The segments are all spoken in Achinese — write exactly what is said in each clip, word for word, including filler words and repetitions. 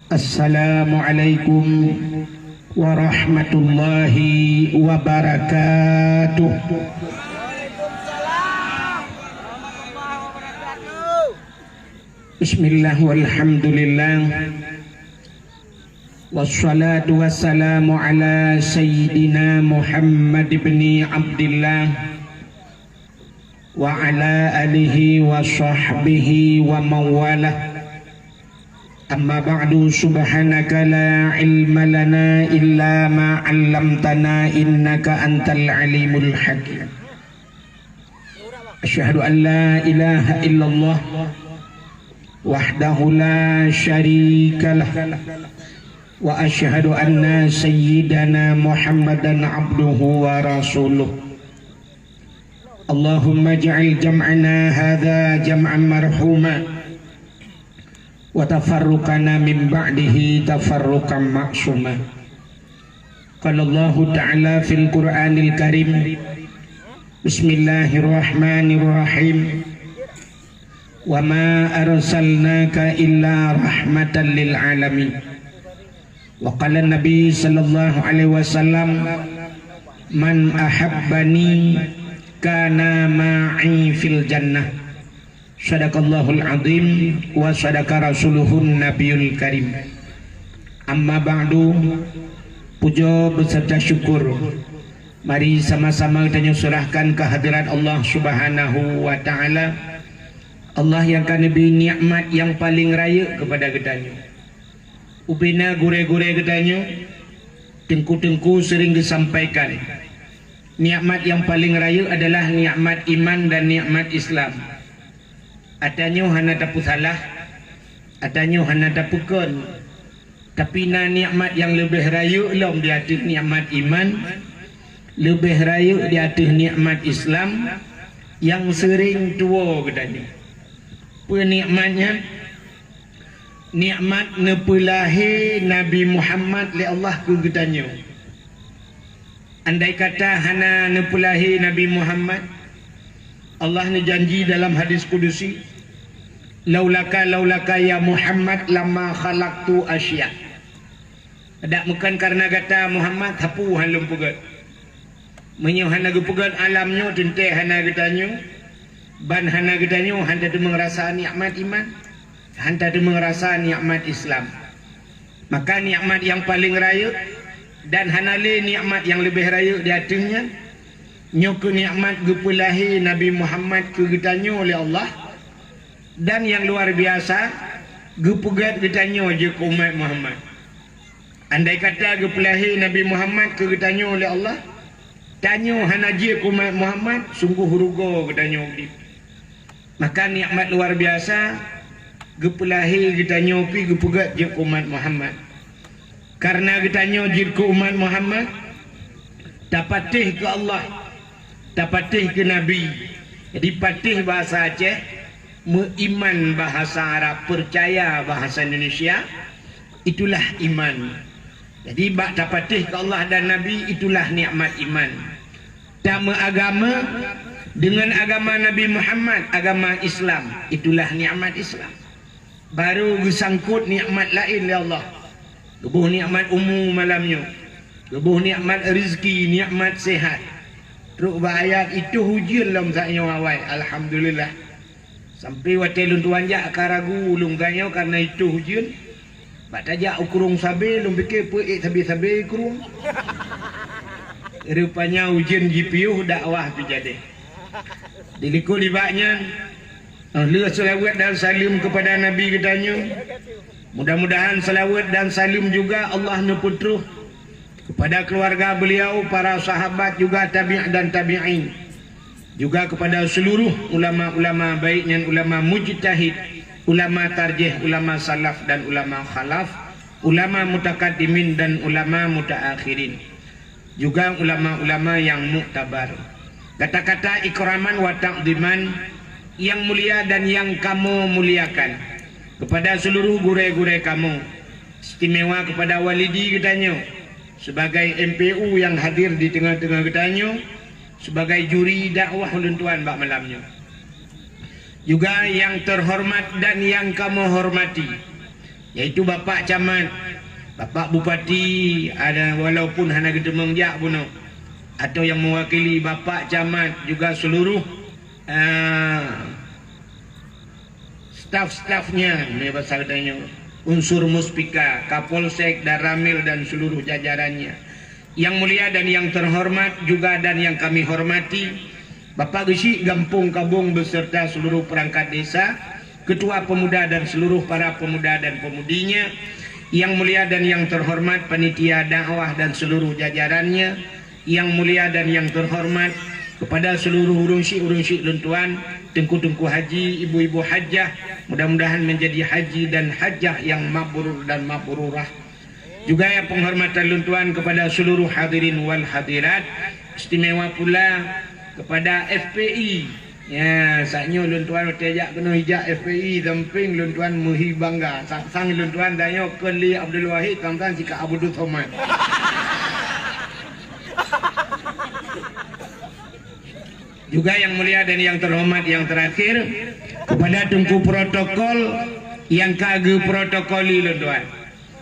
Assalamualaikum warahmatullahi wabarakatuh. Bismillah walhamdulillah. Wassalatu wassalamu ala sayyidina Muhammad ibni Abdillah wa ala alihi wa sahbihi wa mawalah. Amma ba'du, subhanaka la ilma lana illa ma 'allamtana innaka antal alimul hakim. Asyhadu an la ilaha illallah wahdahu la syarikalah, wa asyhadu anna sayyidana Muhammadan abduhu wa rasuluh. Allahumma ja'al jam'ana hadza jam'an marhuma, wa tafarruqana min ba'dihi tafarruqan ma'suma. Qala Allahu ta'ala fil Qur'anil Karim, Bismillahirrahmanirrahim. Wa ma arsalnaka illa rahmatan lil alamin. Wa qala Nabi sallallahu alaihi wasallam, "Man ahabbani kana ma'i fil jannah." Sadaqallahul azim wa sadaqa rasuluhun nabiyul karim. Amma ba'du, puja beserta syukur mari sama-sama tanyoe serahkan kehadirat Allah Subhanahu wa Ta'ala. Allah nyang ka neubri nikmat nyang paleng rayeuk keupada geutanyoe. Ubena gurée-gurée geutanyoe, teungku-teungku seuring geusampaikan, nikmat nyang paleng rayeuk adalah nikmat iman dan nikmat Islam. Ata nyoe hana tapeusalah, ata nyoe hana tapeukon. Tapi na nikmat nyang leubeh rayeuk lom di ateueh nikmat iman, leubeh rayeuk di ateueh nikmat Islam nyang seuring tuwoe geutanyoe. Peue nikmat nyan? Nikmat neupeulahé Nabi Muhammad lé Allah keu geutanyoe. Andai kata hana neupeulahé Nabi Muhammad, Allah neujanji dalam hadis kudusi, "Laulaka, laulaka ya Muhammad lama khalaqtu asya." Dak meukan kareuna gata Muhammad, sapeue han lôn peugét. Meunyoe hana geupeugét alam nyoe, teuntée hana geutanyoe, ban hana geutanyoe han tateumeung rasa nikmat iman, han tateumeung rasa nikmat Islam. Maka nikmat nyang paleng rayeuk dan hana lé nikmat nyang leubeh rayeuk di ateueh nyan, nyoe keuh nikmat geupeulahé Nabi Muhammad keu geutanyoe lé Allah, dan nyang luar biasa, geupeugét geutanyoe jeuet keu umat Muhammad. Andai kata geupeulahé Nabi Muhammad keu geutanyoe lé Allah, tanyoe hana jeuet keu umat Muhammad, sunggoh rugoe geutanyoe udeb. Maka nikmat luar biasa, geupeulahé geutanyoe pih geupeugét jeuet keu umat Muhammad. Kareuna geutanyoe jeuet keu umat Muhammad, tapatéh keu Allah, tapatéh keu Nabi. Jadi patéh bahasa Aceh, meuiman bahasa Arab, peucaya bahasa Indonesia, itulah iman. Jadi bak tapatéh keu Allah dan Nabi, itulah nikmat iman. Tameuagama deungon agama Nabi Muhammad, agama Islam, itulah nikmat Islam. Baru geusangkot nikmat laén lé Allah. Geuboh nikmat umu malam nyoe. Geuboh nikmat rezeki, nikmat sehat. Trok bak ayat, itoh ujeuen lom saát nyoe awai, alhamdulillah. Sampai watée lôn tuan jak ka ragu ulôn geutanyoe kareuna itoh ujeuen. Bak tajak u krueng sabe, lôn pike peue ék sabe-sabe krueng. Rupanya ujeuen jipiôh, dakwah pih jadeh. Dilikot nibak nyan, eh, lheueh seulaweuet dan saleuem keupada Nabi geutanyoe. Mudah-mudahan seulaweuet dan saleuem juga Allah neupeutroh keupada keuluwarga beuliau, para sahabat, juga tabi' dan tabi'in, juga keupada seuluruh ulama-ulama, baik nyan ulama mujtahid, ulama tarjih, ulama salaf dan ulama khalaf, ulama mutakaddimin dan ulama mutaakhirin, juga ulama-ulama nyang muktabar. Kata-kata ikraman wa ta'ziman, nyang mulia dan nyang kamoe muliakan, keupada seuluruh gurée-gurée kamoe, istimewa keupada walidi geutanyoe, sebagai M P U nyang hadir di teungoh-teungoh geutanyoe, sebagai juri dakwah ulôn tuan bak malam nyoe. Juga nyang teuhoreumat dan nyang kamoe hormati, yaitu Bapak Camat, Bapak Bupati, ada walaupun hana geuteumeung jak bunoe, atau yang mewakili Bapak Camat juga seluruh, eh, staf-stafnya, ni bahasa katanya, unsur Muspika, Kapolsek, Danramil dan seluruh jajarannya. Yang mulia dan yang terhormat juga dan yang kami hormati, Bapak Geuchik Gampông Kabong beserta seluruh perangkat desa, ketua pemuda dan seluruh para pemuda dan pemudinya, yang mulia dan yang terhormat panitia dakwah dan seluruh jajarannya, yang mulia dan yang terhormat kepada seluruh ureuëng syik-ureuëng syik lôn tuan, teungku-teungku haji, ibu-ibu hajah, mudah-mudahan menjadi haji dan hajah yang mabrur dan mabrurah. Juga ya penghormatan lôn tuan kepada seluruh hadirin wal hadirat, istimewa pula kepada F P I. Ya, saat nyoe lôn tuan watée jak keunoe ijak F P I samping lôn tuan meuhi bangga. Sang-sang lôn tuan tanyoe kon lé Abdul Wahid, sang-sang sika Abdul Somad. Juga yang mulia dan yang terhormat yang terakhir kepada teungku protokol yang ka geuprotokoli lôn tuan.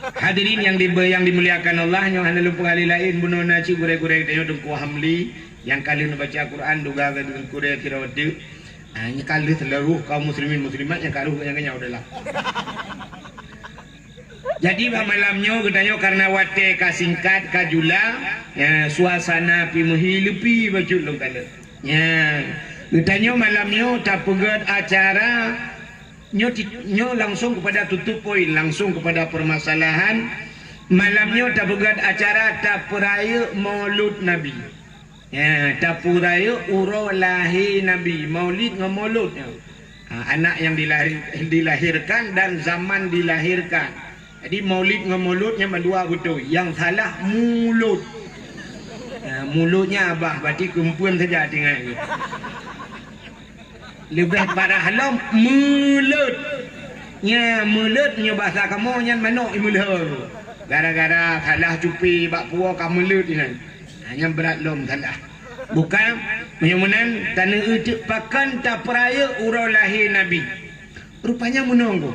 Hadirin yang di, yang dimuliakan Allah, nyoe hana lôn peugah lé laén, bunoe na cit gurée-gurée geutanyoe Teungku Hamli nyang ka lheueh neubaca Quran, duga geutanyoe gurée kira teuk. Ah, nyoe ka lheueh seuluruh kaum muslimin muslimat nyang ka rhoh nyang keunyaw dalam. Jadi bak malam nyoe geutanyoe karena watée ka singkat, ka jula, ya, suasana pih meuhi leupie bacut lôn kalon. Ya, geutanyoe malam nyoe tapeugét acara Nyoe ti-, nyoe langsung kepada tutup poin, langsung kepada permasalahan. Malam nyoe tapeugét acara tapeurayeuk Maulud Nabi. Ya, tapeurayeuk uroe lahé Nabi, Maulid ngon Maulud nyoe. Ha, anak yang dilahir-, dilahirkan dan zaman dilahirkan. Jadi Maulid ngon Maulud nyan mandua beutôi. Yang salah mulod. Ha, mulod nyan abah, berarti keumpeuen saja tinggai. Leubeh parah lom, meulot. Nya, meulot nyoe basa kamoe nyan manok imeulhor. Gara-gara salah cupi bak puwoe ka meulot inan. Ha, nyan brat lom salah. Bukan, meunyoe meunan, taneu-eu teuk pakon tapeurayeuk uroe lahé Nabi. Rupanya meunoe.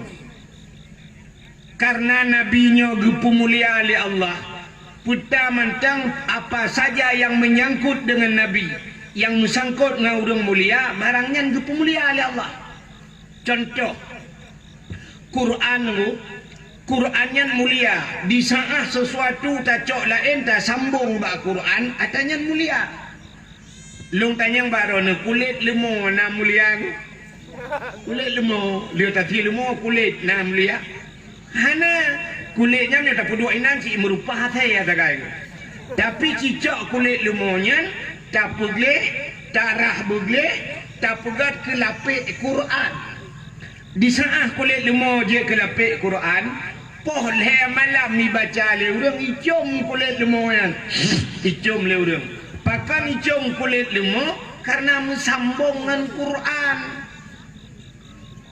Karena Nabi nyoe geupeumulia lé Allah, peue ta mantong apa saja nyang meunyangkot deungon Nabi, nyang meusangkot ngon ureuëng mulia, barang nyan geupeumulia lé Allah. Contoh, Quran nyoe, Quran nyan mulia. Di saat sesuatu tacok laén tasambong bak Quran, ata nyan mulia. Lôn tanyong bak droeneuh, kulét leumo na mulia? Kulét leumo, lheueh tasie leumo kulét na mulia? Hana. Kulét nyan nyang tapeuduek inan cit meurupah asai sagai. Tapi cicok kulét leumo nyan tapeugleh, tarah beugleh, tapeugét keu lapék Quran. Di saat kulét leumo jeuet keu lapék Quran, poh lhée malam ibaca lé ureuëng, icom kulét leumo nyan. Icom lé ureuëng. Pakon icom kulét leumo? Karena meusambong ngon Quran.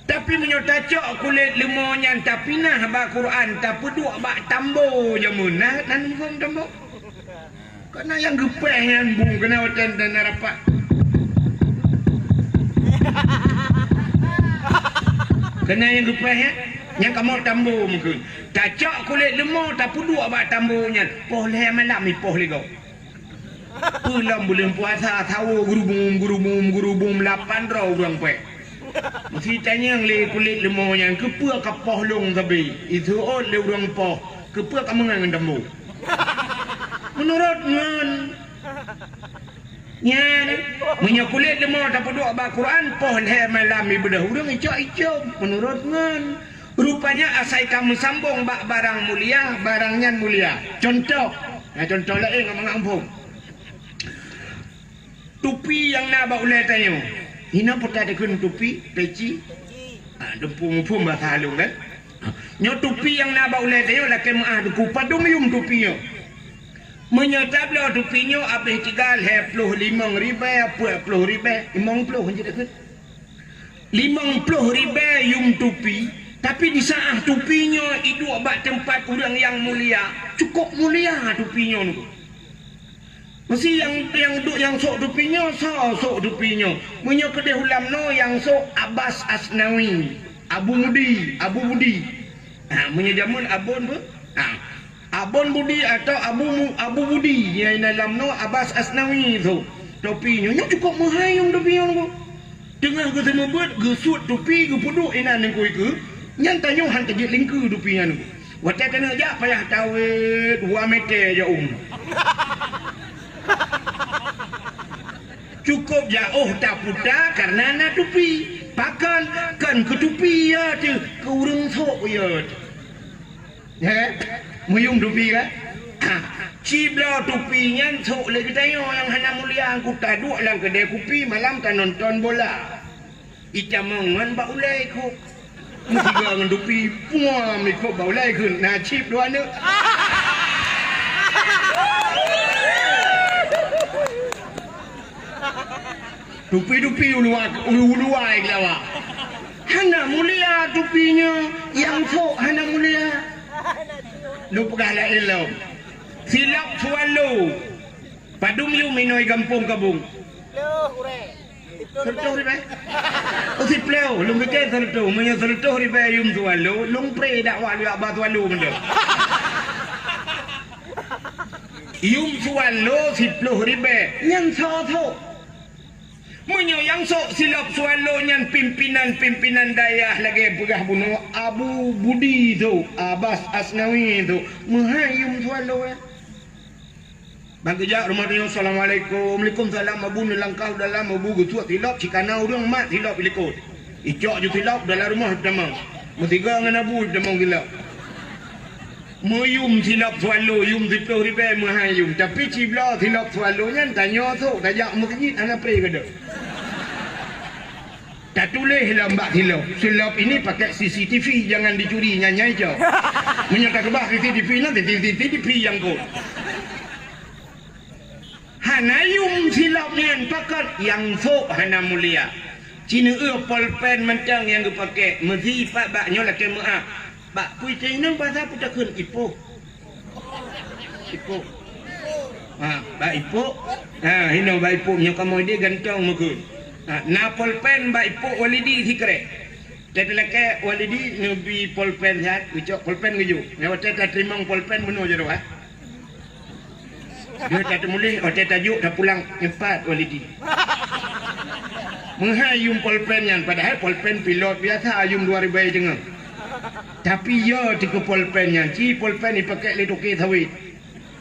Tapi meunyoe tacok kulét leumo nyan tapinah bak Quran, tapeuduek bak tambo jameun, na, na muphom tambo? Keunan nyang geupéh nyan bung keunan watée na rapat. Keunan nyang geupéh nyan, nyang kamoe tambo mungken. Tacok kulét leumo tapeuduek bak tambo nyan. Poh lhée malam ipoh lé gob. Peue lom buleuen puasa sawoe geurubum, geurubum, geurubum lapan droe ureuëng pék. Meusi tanyong lé kulét leumo nyan, keupeue ka poh lôn sabe? Iseuôt lé ureuëng poh, keupeue ka meungon ngon tambo? Meunurot ngon nyan, meunyoe kulét leumo tapeuduek bak Quran, poh lhée malam ibeudôh ureuëng icok-icok, meunurot ngon. Rupanya asai ka meusambong bak barang mulia, barang nyan mulia. Contoh, na contoh laén ngon mangat muphom. Tupi nyang na bak ulée tanyoe. Hinoe peue ta dikheun tupi, peci. Ah, muphom-muphom basa lôn kan? Nyoe tupi nyang na bak ulée tanyoe lakée meuáh teungku, padum yum tupi nyoe. Meunyoe tabloe tupi nyoe abéh tiga lhée ploh limong ribée, peuet ploh ribée, limong ploh jeuet dikheun. Limong ploh ribée yum tupi, tapi di saat tupi nyoe iduek bak teumpat ureuëng nyang mulia, cukôp mulia tupi nyoe nunggu. Meusi nyang, nyang duek nyang sôk tupi nyoe, soe sôk tupi nyoe? Meunyoe keudeh ulam noe nyang sôk Abbas Asnawi, Abu Mudi, Abu Budi. Ha, meunyoe jameun Abon beu? Ha. Abon Budi atau Abu Mu-, Abu Budi nyang inan lam noe Abbas Asnawi tu. Topi nyoe, nyoe cukôp meuhai yuem topi nyoe, Bu. Teungoh geuseumeubeuet, geusuet topi, geupeuduek inan ningku ikeue, nyan tanyoe han tajeuet lingkeue topi nyan, Bu. Watèe taneuk jak payah tawét dua meter jak uem. Cukôp jiôh taputa kareuna na tupi. Pakon? Kon keu tupi ya teuh, keu ureueng sôk ya teuh. He? Meuyuem tupi kan? Ha, cibloe tupi nyan sôk lé geutanyoe nyang hana mulia, ku taduek lam keudè kupi malam tanonton bola. Itamong ngon bak ulèe ikôt. Meusigoe ngon tupi, puam ikôt bak ulèe kheun, na cit dua aneuk. Tupi-tupi uluwa, ulu-, uluwa keulawa. Hana mulia tupi nyoe, nyang sôk hana mulia. Lôn peugah laén lom. Silop swallow. Padum yuem inoe gampông Kabong? Sireutôh ribèe. Oh, siplôh. Lôn pike sireutôh. Meunyoe sireutôh ribèe yuem swallow, lôn pré dakwah lé Abah Swallow mantong. Yuem swallow siplôh ribèe. Nyan soe sôk? Meunyoe nyang sôk silop swallow nyan pimpinan-pimpinan dayah lagèe peugah bunoe Abu Budi tu, Abbas Asnawi tu, meuhai yuem swallow, eh. Ban geujak rumoh tanyoe, "Assalamualaikum." "Waalaikumsalam, Abu." Neulangkah u dalam, Abu geusuet silop, cikana ureueng mat silop ilikot. Icok ju silop dalam rumoh itamong. Meusigoe ngon Abu itamong silop. Meuyuem silop swallow, yuem siplôh ribèe meuhai yuem. Tapi cibloe silop swallow nyan tanyoe sôk tajak meukeujit hana pré keudeh. Tatuléh lam bak silop, "Silop ini pakai C C T V, jangan dicuri," nyan nyang icok. Meunyoe takeubah C C T V nyan, C C T V nyang kot. Hana yuem silop nyan, pakon? Nyang sôk hana mulia. Ci neueu polpen mantong nyang geupakè, meusipat bak nyoe lakèe meu'ah. Bak peue teuinong basa peue takheun ipoh. Ipoh. Ha, bak ipoh. Ha, hinoe bak ipoh nyoe kamoe deh gantong meukeue. Ha, na polpen bak ipoh Walidi sikrek. Teuka lakèe Walidi neubi polpen siat, geucok polpen geujok. Nyoe watèe tateurimong polpen bunoe jaroe, ha. Deuh tateumuléh, watèe tajok tapulang, nyeumpat Walidi. Meuhai yuem polpen nyan, padahai polpen pilot biasa yuem dua ribèe teungoh. Tapi yo teuh keu polpen nyan, ci polpen ipakè lé toke sawét.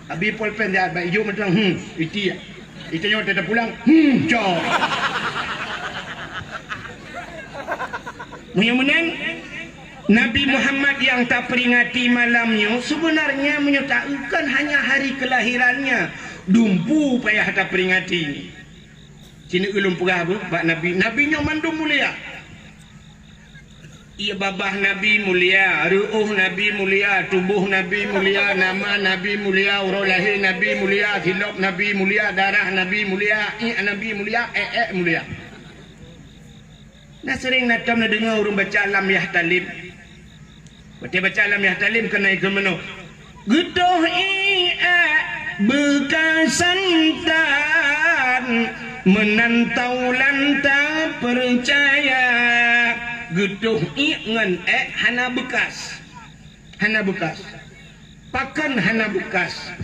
Abi polpen siat bak ijok mantong, hmm, itiek. Itanyoe watèe tapulang, hmm, cok. Meunyoe meunan, Nabi Muhammad nyang taperingati malam nyoe, sebenarnya meunyoe taeu kon hanya hari kelahirannya, dumpeue payah taperingati. Ci neueu lôn peugah beuh bak Nabi, Nabi nyoe mandum mulia. Ié babah Nabi mulia, reuôh Nabi mulia, tuboh Nabi mulia, nama Nabi mulia, uroe lahé Nabi mulia, silop Nabi mulia, darah Nabi mulia, iék Nabi mulia, ék-ék mulia. Na seuréng na tom neudeungoe ureueng baca lam Yahtalim. Watèe baca lam Yahtalim keunan ikheun meunoe, "Geutoh iék beukasan tan, meunan taulan tapeucaya." Geutoh iék ngon ék hana beukas. Hana beukas. Pakon hana beukas?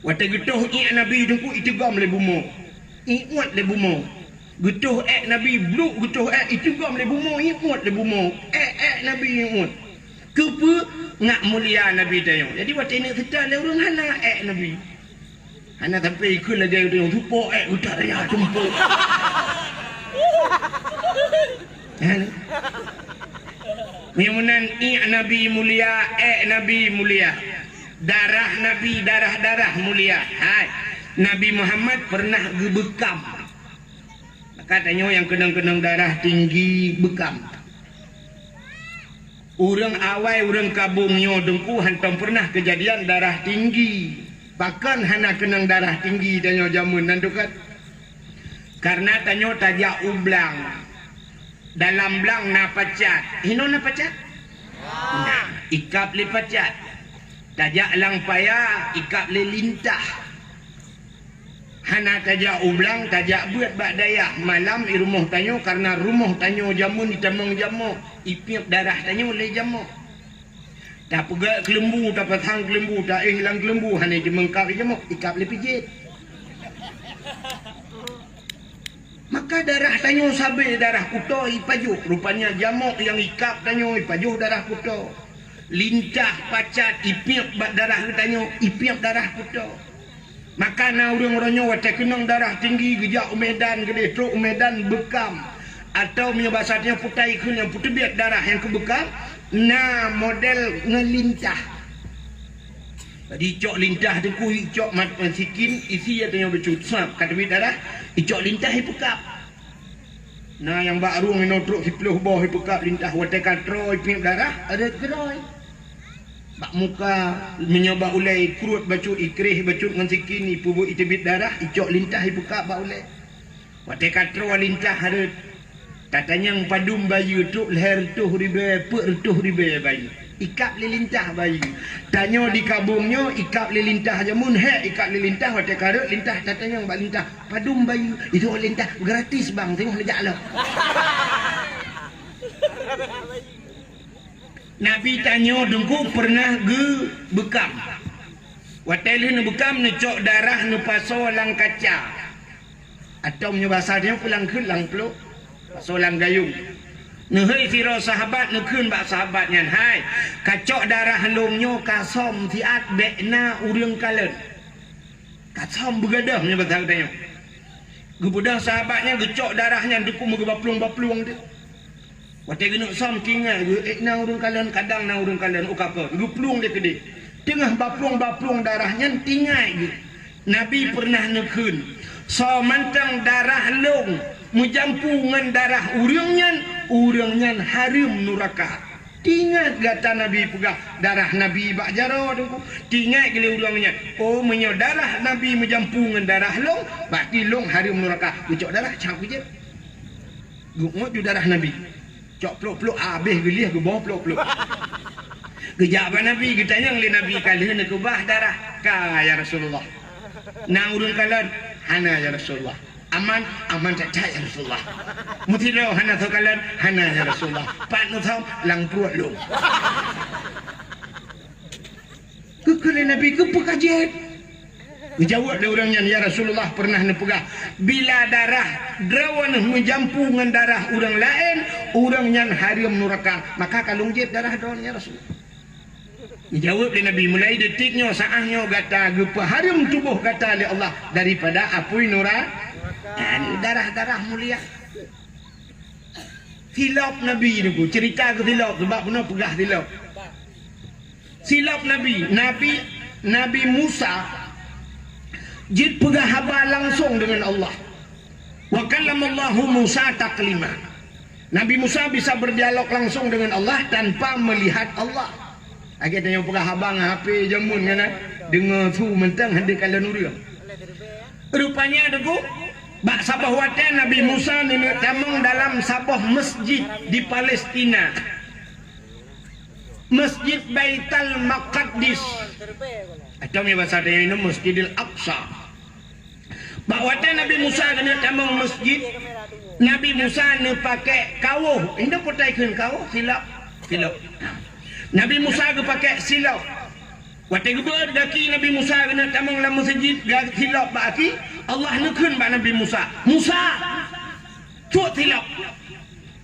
Watèe geutoh iék Nabi teungku, iteugom lé bumoe, iuet lé bumoe. Geutoh ék Nabi, bluk geutoh ék, iteugom lé bumoe, iuet lé bumoe. Ék-ék Nabi iuet. Keupeue? Ngat mulia Nabi tanyoe. Jadi watèe neuk seutôt lé ureueng hana ék Nabi. Hana sampai ikheun lagèe tanyoe, tupok ék geutak raya tumpok. Hana. Meunyoe meunan iék Nabi mulia, ék Nabi mulia, darah Nabi, darah-darah mulia. Hai, Nabi Muhammad pernah geubeukam. Maka tanyoe nyang keunong-keunong darah tinggi beukam. Ureueng awai, ureueng Kabong nyoe teungku hantom pernah keujadian darah tinggi. Pakon hana keunong darah tinggi tanyoe jameun nan teukat? Kareuna tanyoe tajak u blang. Dalam blang na pacat. Hinoe na pacat? Na, ikab lé pacat. Tajak lam paya, ikab lé lintah. Hana tajak u blang, tajak beuet bak dayah. Malam i rumoh tanyoe, kareuna rumoh tanyoe jameun itamong jamok, ipiep darah tanyoe lé jamok. Tapeugét keuleumbu, tapasang keuleumbu, taéh lam keuleumbu, hana jimeung kab, ijamok, ikab lé pijet. Maka darah tanyoe sabe darah kuto ipajoh, rupanya jamok nyang ikab tanyoe ipajoh darah kuto. Lintah pacat ipiep bak darah geutanyoe, ipiep darah kuto. Maka na ureuëng uroe nyoe watée keunong darah tinggi geujak u Medan, geudeh trok u Medan beukam. Atau meunyoe basa tanyoe putai kheun nyang peuteubiet darah nyang keu beukam, na model ngon lintah. Jadi icok lintah teungku, icok mat, eh, sikin, isi ya tanyoe bacut, sab ka teubiet darah, icok lintah ipeukab. Na nyang bak rueng inoe trok siplôh boh ipeukab lintah, watée ka troe ipiep darah, rhot keudroe. Bak muka, meunyoe bak ulée ikruet bacut, ikreh bacut ngon sikin, ipeubuet iteubiet darah, icok lintah ipeukab bak ulée. Watée ka troe lintah rhot, tatanyong padum bayeue, trok lhée reutôh ribée, peuet reutôh ribée bayeue. Ikab lé lintah bayeue. Tanyoe di kabong nyoe ikab lé lintah jameun, hék ikab lé lintah, watée ka rhot lintah tatanyong bak lintah, "Padum bayeue?" "Itu lintah gratis, Bang, teungoh neujak lom." Nabi tanyoe teungku pernah geubeukam. Watée lheueh neubeukam, neucok darah neupasoe lam kaca. Atau meunyoe basa tanyoe pulang kheun lam plôk, pasoe lam gayong. Neuhôi sidroe sahabat, neukheun bak sahabat nyan, "Hai, kacok darah lôn nyoe kasöm siat, bék na ureuëng kalon." Kasöm beugadôh meunyoe basa geutanyoe. Geubeudôh sahabat nyan, geucok darah nyan teungku meugeubaplueng-baplueng teuh. Watée geuneuk söm, tingai geuh, ék na ureuëng kalon, kadang na ureuëng kalon, oh ka kon, geuplueng lé keudeh. Teungoh baplueng-baplueng darah nyan, tingai geuh. Nabi pernah neukheun, "Soe mantong darah lôn meujampu ngon darah ureuëng nyan, ureuëng nyan hareuem nuraka." Tingat gata Nabi peugah, darah Nabi bak jaroe teungku. Tingat geuh lé ureuëng nyan, "Oh, meunyoe darah Nabi meujampu ngon darah lôn, berarti lôn hareuem nuraka." Geucok darah, cak keu jeuet. Geungot ju darah Nabi. Cok plôk-plôk, habéh geulieh geuboh plôk-plôk. Geujak bak Nabi, geutanyong lé Nabi, "Ka lheueh neukeubah darah?" "Ka, ya Rasulullah." "Na ureuëng kalon?" "Hana, ya Rasulullah." "Aman?" "Aman that-that, ya Rasulullah." "Meusidroe hana soe kalon?" "Hana, ya Rasulullah." "Pat neusöm?" "Lam pruet lôn." Geukheun lé Nabi, "Keupeue ka jeuet?" Geujaweueb lé ureuëng nyan, "Ya Rasulullah, pernah neupeugah, bila darah droeneuh meujampu ngon darah ureuëng laén, ureuëng nyan hareuem nuraka. Maka ka lôn jieb darah droeneuh, ya Rasul." Geujaweueb lé Nabi, "Mulai detik nyoe, saát nyoe gata geupeuhareuem tuboh gata lé Allah daripada apui nura-, ah, darah-darah mulia." Silop Nabi teungku, cerita keu silop, sebab bunoe peugah silop. Silop Nabi, Nabi, Nabi Musa jeuet peugah haba langsong deungon Allah. "Wa kallamallahu Musa taklima." Nabi Musa bisa berdialog langsung dengan Allah tanpa melihat Allah. Lagée tanyoe peugah haba ngon H P jameun nyan, deungoe su mantong, hana kalon ureuëng. Rupanya teungku, bak saboh watée Nabi Musa neuneuk tamong dalam saboh masjid di Palestina. Masjid Baitul Maqdis. Atau meunyoe basa tanyoe nyoe Masjidil Aqsa. Bak watée Nabi Musa keuneuk tamong masjid, Nabi Musa neupaké kawoh. Indak putai kheun kawoh, silop. Silop. Nabi Musa geupaké silop. Watée geubeuet gaki Nabi Musa keuneuk tamong lam masjid, ga-, silop bak gaki, Allah neukheun bak Nabi Musa, "Musa, tuek silop.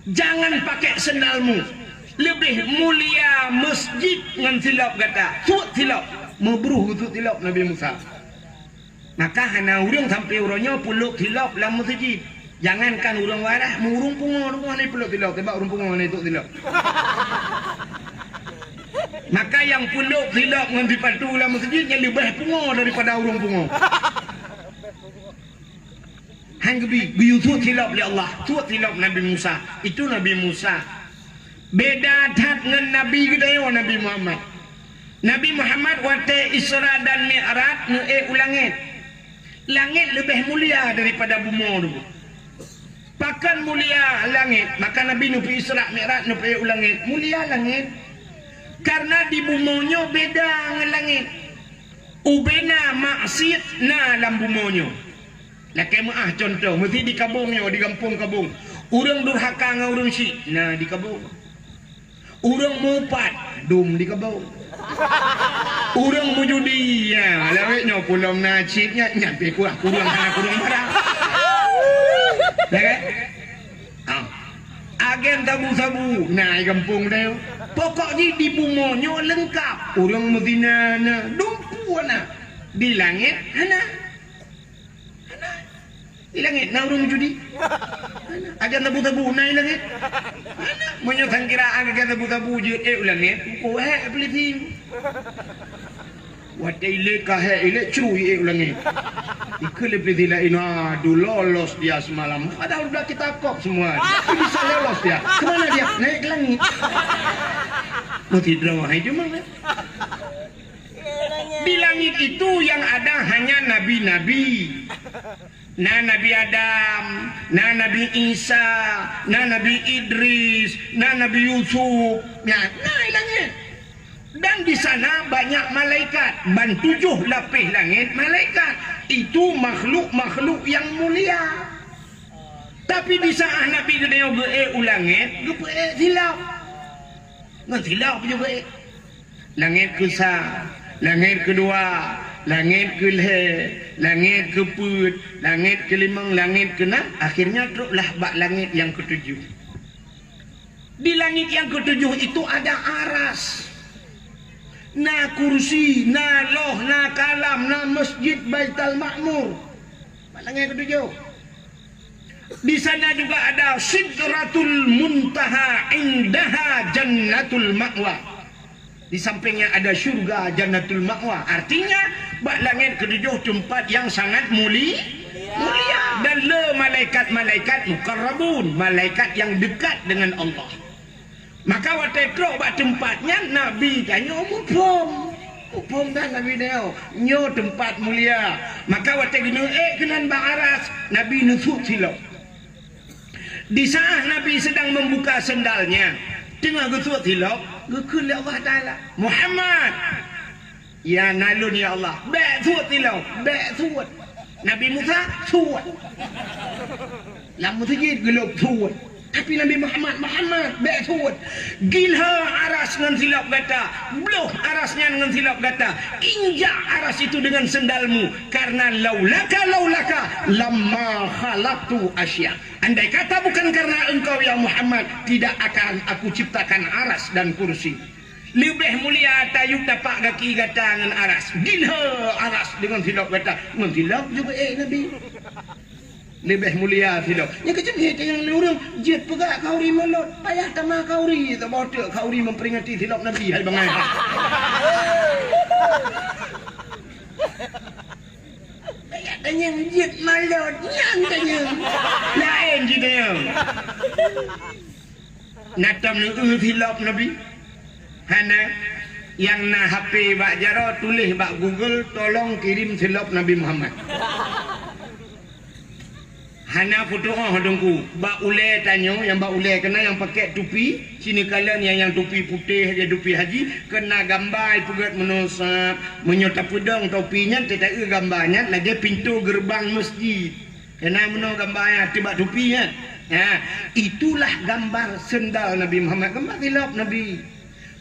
Jangan pakai sendalmu. Leubeh mulia masjid ngon silop gata. Tuek silop." Meubruh geutuek silop Nabi Musa. Maka hana ureuëng sampoe uroe nyoe peulop silop lam meuseujid. Jangankan ureuëng waréh, meu ureuëng pungo teungku hana peulop silop, sabab ureuëng pungo hana ituek silop. Maka nyang peulop silop ngon sipatu lam meuseujid nyan leubeh pungo daripada ureuëng pungo. Han geubi, geuyue tuek silop lé Allah, tuek silop Nabi Musa. Itu Nabi Musa. Beda that ngon Nabi geutanyoe, Nabi Muhammad. Nabi Muhammad watée Isra dan Mi'raj neuék u langét. Langét leubeh mulia daripada bumoe teungku. Pakon mulia langét? Maka Nabi neupeu Isra Mi'raj, neupeu u langét. Mulia langét. Karena di bumoe nyoe beda ngon langét. Ubena maksiet na lam bumoe nyoe. Lakée meuáh cuntoh, meusi di Kabong nyoe, di gampông Kabong. Ureuëng durhaka ngon ureuëng syik na di Kabong. Ureuëng meuupat dum di Kabong. Ureuëng meujudi, ya, lawét nyoe pulom na cit nyan, nyan pih kuah kureueng hana kureueng barang. Ya kan? Ha. Agen sabu-sabu na di gampông teuh. Pokok jih di bumoe nyoe leungkap. Ureuëng meuzina na, dumpeue na. Di langét hana. Hana. Di langét na ureuëng meujudi. Hana. Agen sabu-sabu na di langét. Hana. Meunyoe sangkira agen sabu-sabu jeuet ék u langét, uko ék peuliti. Watée ilée kahé ilée cru ié u langét. Ikeu leubeh dilai ina du lolos dia semalam. Padahal udah kita kop semua. Tapi bisa lolos dia. Kemana dia? Naik ke langit. Mesti drama hai cuma kan? Di langit itu yang ada hanya nabi-nabi. Na Nabi Adam, na Nabi Isa, na Nabi Idris, na Nabi Yusuf. Ya, na di langét. Dan di sana banyak malaikat, ban tujoh lapéh langét malaikat. Itu makhluk-makhluk yang mulia. Tapi di saat Nabi geutanyoe geuék u langét, geupeuék silop. Ngon silop jih geuék. Langét keusa, langét keudua, langét keulhée, langét keupeuet, langét keulimong, langét keunam, akhirnya troklah bak langét nyang keutujoh. Di langit yang ketujuh itu ada aras. Na kursi, na loh, na kalam, na masjid Baitul Ma'mur. Langit ketujuh. Di sana juga ada Sidratul Muntaha, indaha Jannatul Ma'wa. Di sampingnya ada syurga Jannatul Ma'wa. Artinya, bak langit ketujuh tempat yang sangat muli-, mulia. Dan le malaikat-malaikat muqarrabun, malaikat yang dekat dengan Allah. Maka watée trok bak teumpat nyan, Nabi tanyoe muphom. Muphom that Nabi tanyoe, nyoe teumpat mulia. Maka watée geuneuk ék keunan bak aras, Nabi neusut silop. Di saat Nabi sedang membuka sendalnya, teungoh geusut silop, geukheun lé Allah Taala, "Muhammad!" "Ya, na lôn, ya Allah." "Bék sut ilong, bék sut." Nabi Musa sut. Lam meuseujid geulop sut. Tapi Nabi Muhammad, "Muhammad, bék sut. Gilha aras ngon silop gata, bloh aras nyan ngon silop gata, injak aras itu dengan sendalmu, karena laulaka, laulaka, lamma khalaqtu asya. Andai kata bukan karena engkau, ya Muhammad, tidak akan aku ciptakan aras dan kursi." Leubeh mulia tayue tapak gaki gata ngon aras. Gilha aras deungon silop gata. Ngon silop juga, eh, Nabi. Leubeh mulia silop. Nyang keuceumit nyang lé ureueng jeuet peugah khauri mulod. Payah tamah khauri, saboh teuk khauri memperingati silop Nabi, hai bangai. Payah tanyong jeuet mulod, nyan tanyong. Laén jitanyong. Na tom neueu silop Nabi? Hana. Nyang na H P bak jaroe, tuléh bak Google, "Tolong kirim silop Nabi Muhammad." Hana putôh oh Teungku. Bak ulée tanyoe, nyang bak ulée keunan nyang pakai tupi, sineukala nyang, nyang tupi putéh, nyang tupi haji, keunan gamba ipeugét meunoe sab. Meunyoe tapeudong topi nyan, teuta-eu gamba nyan lagée pintoe geureubang meuseujid. Keunan meunoe gamba nyan ateueh bak tupi nyan. Ha, itulah gambar seundal Nabi Muhammad, gambar silop Nabi.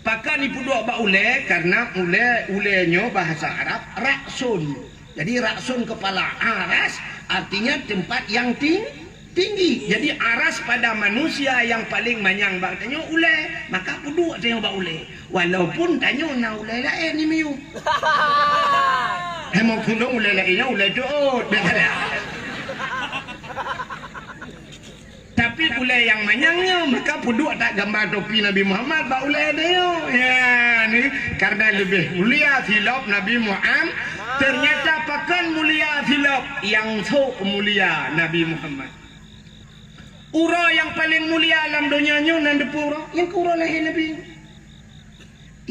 Pakon ipeuduek bak ulée? Karena ulée, ulée nyoe bahasa Arab ra'sun. Jadi ra'sun kepala, aras artinya tempat yang ting-, tinggi. Jadi aras pada manusia yang paling manyang bak tanyoe ulée, maka peuduek tanyoe bak ulée. Walaupun tanyoe na ulée laén di miyueb. Hai meukeunong ulée laén nyoe ulée teuôt. Tapi ulée nyang manyang nyoe, maka peuduek that gamba topi Nabi Muhammad bak ulée tanyoe. Ya, ni, karena leubeh mulia silop Nabi Muhammad. Ternyata pakon mulia silop nyang sok mulia Nabi Muhammad. Uroe nyang paleng mulia lam donya nyoe nan deupeu uroe, nyang keu uroe lahé Nabi.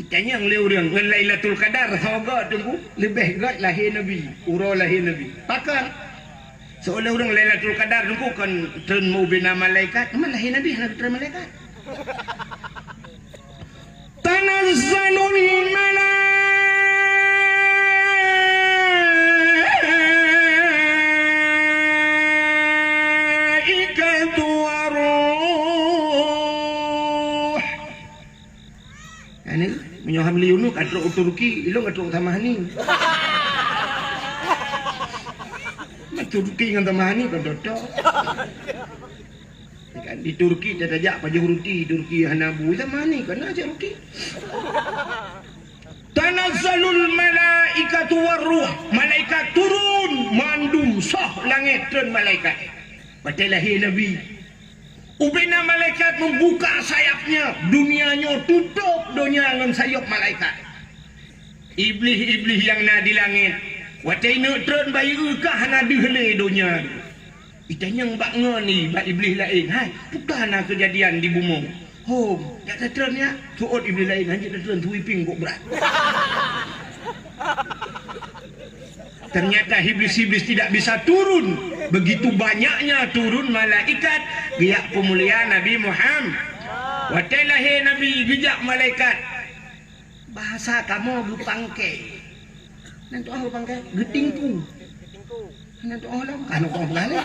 Itanyong lé ureueng, ngon Lailatul Qadar soe göt Teungku? Leubeh göt lahé Nabi, uroe lahé Nabi. Pakon? Soe lé ureueng Lailatul Qadar Teungku kon treun meu ubena malaikat, teuma lahé Nabi hana geutreun malaikat. Tanazzalul malaikatu war ruh. Ini Nyoe Hamli Unuk ka trok u Turki, ilôn ka trok u Tamahani. Turki ngon Tamahani kon tok-tok. Kan di Turki tajak pajoh ruti, Turki hana bu, Tamahani kon na jak ruti. Tanazzalul malaikatu warruh, malaikat turun mandum soh langét treun malaikat. Watée lahé Nabi, ubena malaikat membuka sayapnya, dunia nyoe tutôp donya ngon sayop malaikat. Iblih-iblih nyang na di langét, watée ineuk treun bayeue ka hana deuh lé donya. Itanyong bak ngon ni bak iblih laén, "Hai, peue ka na keujadian di bumoe?" "Hom, jak tatreun nyak." Seuôt iblih laén, "Hanjeuet tatreun, seuipieng kok brat." Ternyata iblis-iblis tidak bisa turun. Begitu banyaknya turun malaikat geujak peumulia Nabi Muhammad. Watée lahé Nabi geujak malaikat, bahasa kamoe geupangke. Nan tu'oh geupangke, geutingku. Nan tu'oh lom, ka nan tu'oh peugah lé.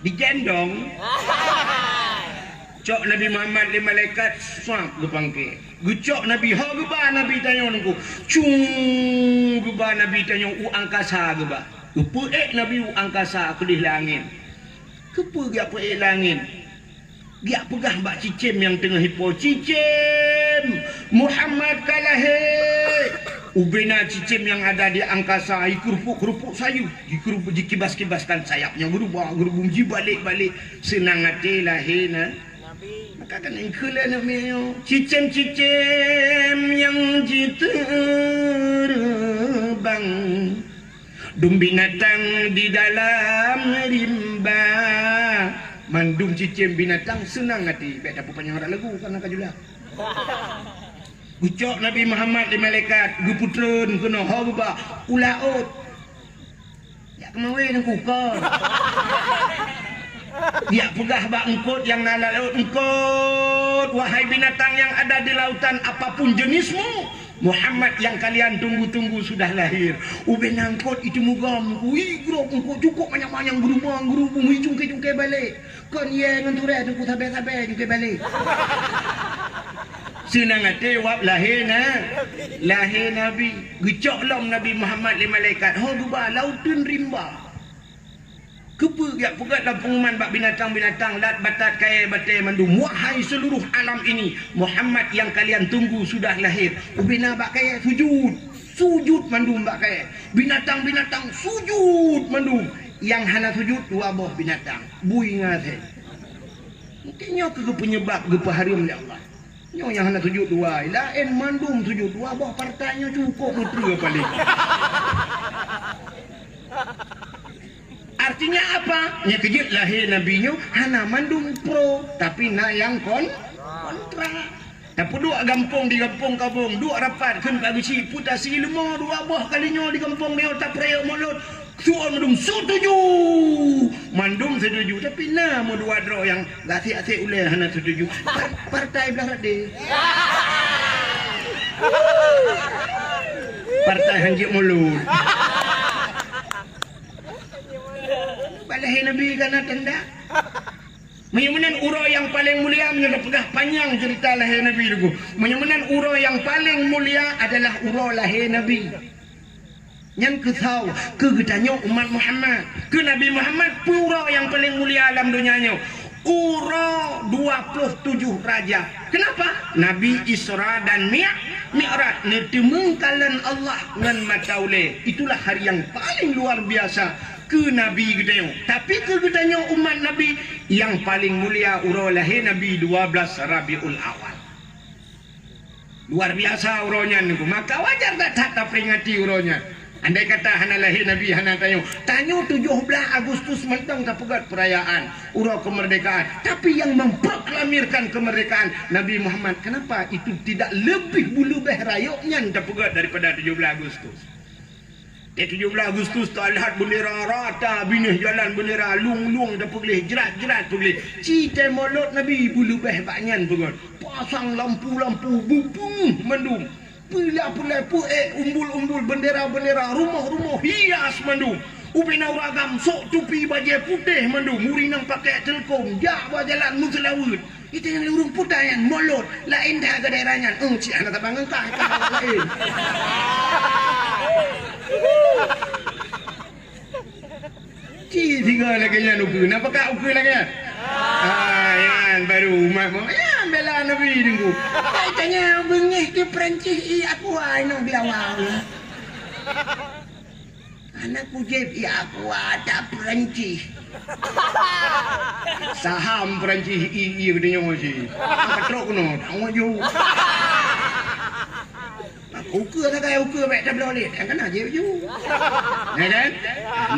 Digendong. Cok Nabi Muhammad lé malaikat, swab geupangke. Geucok Nabi, ho geuba Nabi tanyoe nungku. Cung geuba Nabi tanyoe u angkasa geuba. Geupeuék Nabi u angkasa keudeh langét. Keupeue geupeuék langét? Geujak peugah bak cicém nyang teungoh ipo, "Cicém, Muhammad ka lahé!" Ubena cicém nyang ada di angkasa, jikeurupuk-keurupuk sayeup, jikeurupuk, jikibas-kibaskan sayapnya, geurubah-geurubum, jibalek-balek, seunang até lahé na. Maka kan engkeu lé aneuk miet nyoe, cicém-cicém nyang jiteureubang. Dum binatang di dalam rimba. Mandum cicém binatang seunang até. Bék tapeupanjang rot lagu, kana ka jula. Geucok Nabi Muhammad lé malaikat, geupeutreun keunoe, ho geuba u laôt. Jak keumawe nangku kon. Jak peugah bak eungkôt nyang na lam laôt, "Eungkôt, wahai binatang yang ada di lautan, apapun jenismu, Muhammad yang kalian tunggu-tunggu sudah lahir." Ubena eungkôt itu mugom, ui, grob eungkôt cukôp manyang-manyang, geurubah-geurubum, ui, cungke-cungke balek. Kon yé ngon turée teungku sabe-sabe cungke balek. Seunang até wab lahé na, lahé Nabi. Geucok lom Nabi Muhammad lé malaikat, ho geuba lam uteuen rimba. Keupeue geujak peugét lam peunguman bak binatang-binatang, lat, batat, kayée, batée mandum, "Wahai seluruh alam ini, Muhammad yang kalian tunggu sudah lahir." Ubena bak kayée sujud, sujud mandum bak kayée. Binatang-binatang sujud mandum. Nyang hana sujud dua boh binatang, bui ngon asèe. Mungken nyoe keuh peunyeubab geupeuhareuem lé Allah. Nyoe nyang hana sujud dua, laén mandum sujud. Dua boh partai nyoe cukôp meuteue paléng. Artinya apa? Nyang keujeuet lahé Nabi nyoe hana mandum pro, tapi na nyang kon-, kontra. Tapeuduek gampông di gampông Kabong, duek rapat kheun Pak Geuchik, peue tasi leumo dua boh kali nyoe di gampông nyoe tapeurayek mulod. Suon mandum setuju. Mandum setuju, tapi na meudua droe nyang gasik-asik ulèe hana setuju. Par-, partai blah radé. Partai hanjeuet mulod. Bak lahé Nabi ka na tanda. Meunyoe meunan uroe nyang paleng mulia, meunyoe tapeugah panyang ceurita lahé Nabi teungku. Meunyoe meunan uroe nyang paleng mulia adalah uroe lahé Nabi. Nyan keusawa keu geutanyoe umat Muhammad, keu Nabi Muhammad, peue uroe nyang paleng mulia lam donya nyoe? Uroe dua ploh tujoh Rajab. Keunapa? Nabi Isra dan Mi-, Mi'raj, neuteumeung kalon Allah ngon mata ulèe. Itulah hari nyang paleng luar biasa keu Nabi geutanyoe. Tapi keu geutanyoe umat Nabi, nyang paleng mulia uroe lahé Nabi dua belas Rabiul Awal. Luar biasa uroe nyan, maka wajar that-that taperingati uroe nyan. Andai kata hana lahé Nabi, hana tanyoe, tanyoe tujoh blaih Agustus mantong tapeugét peurayaan uroe keumeurdekaan. Tapi nyang memproklamirkan keumeurdekaan Nabi Muhammad, kenapa itu tidak lebih beuleubeh rayeuk nyan tapeugét daripada tujoh blaih Agustus? Di tujoh blaih Agustus, talhat beundera rata, binéh jalan beundera, lueng-lueng tapeugleh, jrat-jrat peugleh. Ci tée mulod Nabi beuleubeh bak nyan peugét. Pasang lampu-lampu, beupeungeuh mandum. Peula-peula peuék umbul-umbul, beundera-beundera, rumoh-rumoh hias mandum. Ubena ureueng agam sôk tupi bajée putéh mandum, ureueng inong pakék teulkom, jak bak jalan meuseulaweuet. Kita nyang lé ureuëng puta nyan, mulod, laén that keu daerah nyan. Eung, cit hana saban ngon kah, kah laén. Ci sigoe lagée nyan ukeue. Na peugah ukeue lagée nyan? Ah, nyan baru umat mu. Nyan bela Nabi Teungku. Hai tanya beungéh di Perancis, i aku ai nang bilawa. Anak kujép, i aku ada Perancis. Saham Perancis, i, i, kata nyoe ci. Angkat trok keunoe, tak ngaju. Ukeue sagai ukeue bék tabloe lé, kan kana jeuet ju. Ya kan?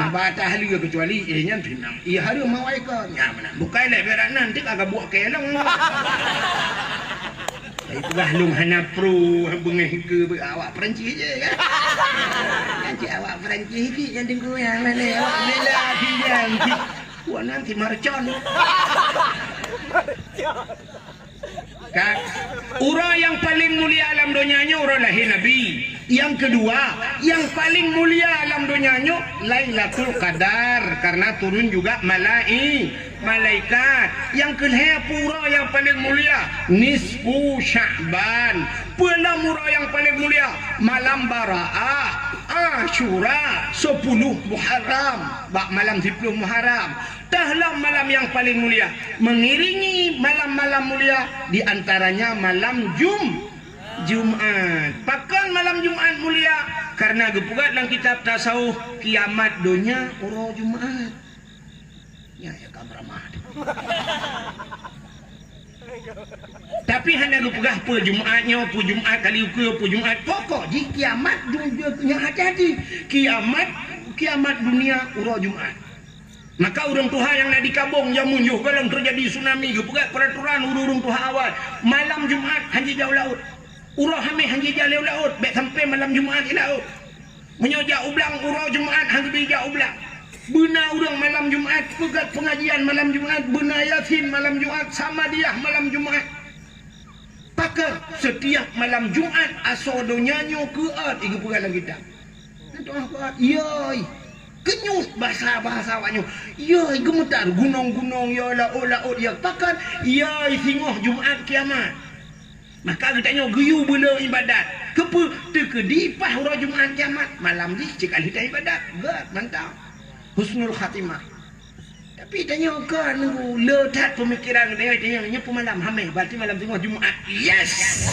Maba tahli kecuali eh nyan pinang. Iya hareuem mawai ke. Nya mana? Bukai lé berak nan tik agak buat kelong. Tapi peugah lung hana pro beungéh ke awak Perancis je kan. Nanti awak Perancis sikit yang tengku yang mana awak bela sinyang. Wah nanti marcon. Kan? Uroe nyang paleng mulia alam donya nyoe uroe lahé Nabi. Nyang keudua, nyang paleng mulia alam donya nyoe Lailatul Qadar, karena turun juga malai-, malaikat. Nyang keulhée peue uroe nyang paleng mulia? Nisfu Sya'ban. Peue lom uroe nyang paleng mulia? Malam Baraah, Asyura, sepuluh Muharram. Bak malam sepuluh Muharram. Teuh lom malam nyang paleng mulia, mengiringi malam-malam mulia, di antaranya malam Jum-, Jumat. Pakon malam Jumat mulia? Karena geupeugah lam kitab tasawuf, kiamat donya uroe Jumat. Nya ya ka beuramat. Tapi hana geupeugah peue Jumat nyoe, peue Jumat kali ukeue, peue Jumat. Pokok jih kiamat du-, du-, nyan hati-hati. Kiamat, kiamat dunia uroe Jumat. Maka ureuëng tuha nyang na di Kabong jameun yoh gohlom teujadi tsunami, geupeugah peuraturan ureuëng-ureuëng tuha awai, malam Jumat hana jijak u laôt. Uroe Hameh hana jijak lé u laôt, bék sampoe malam Jumat i laôt. Meunyoe jak u blang uroe Jumat hana jijak u blang. Beuna ureuëng malam Jumat peugét peungajian malam Jumat, beuna Yasin malam Jumat, Samadiyah malam Jumat. Pakon setiap malam Jumat asoe donya nyoe keuôt, i geupeugah lam kitab. Nah, doa keuôt, yoi. Keunyut bahasa-bahasa awak nyoe. Yoi, geumeutar gunong-gunong, yoi, laôt-laôt, yoi. Pakon, yoi, singoh Jumat kiamat. Maka geutanyoe geuyue beu le iébadat. Keupeue? Teukeudi paih uroe Jumat kiamat, malam jih cit ka lheueh iébadat. Gét, mantap. Husnul khatimah. Tapi tanyoe kon le that peumikiran geutanyoe, tanyoe nyoe peumalam Hameh, berarti malam singoh Jumat. Yes!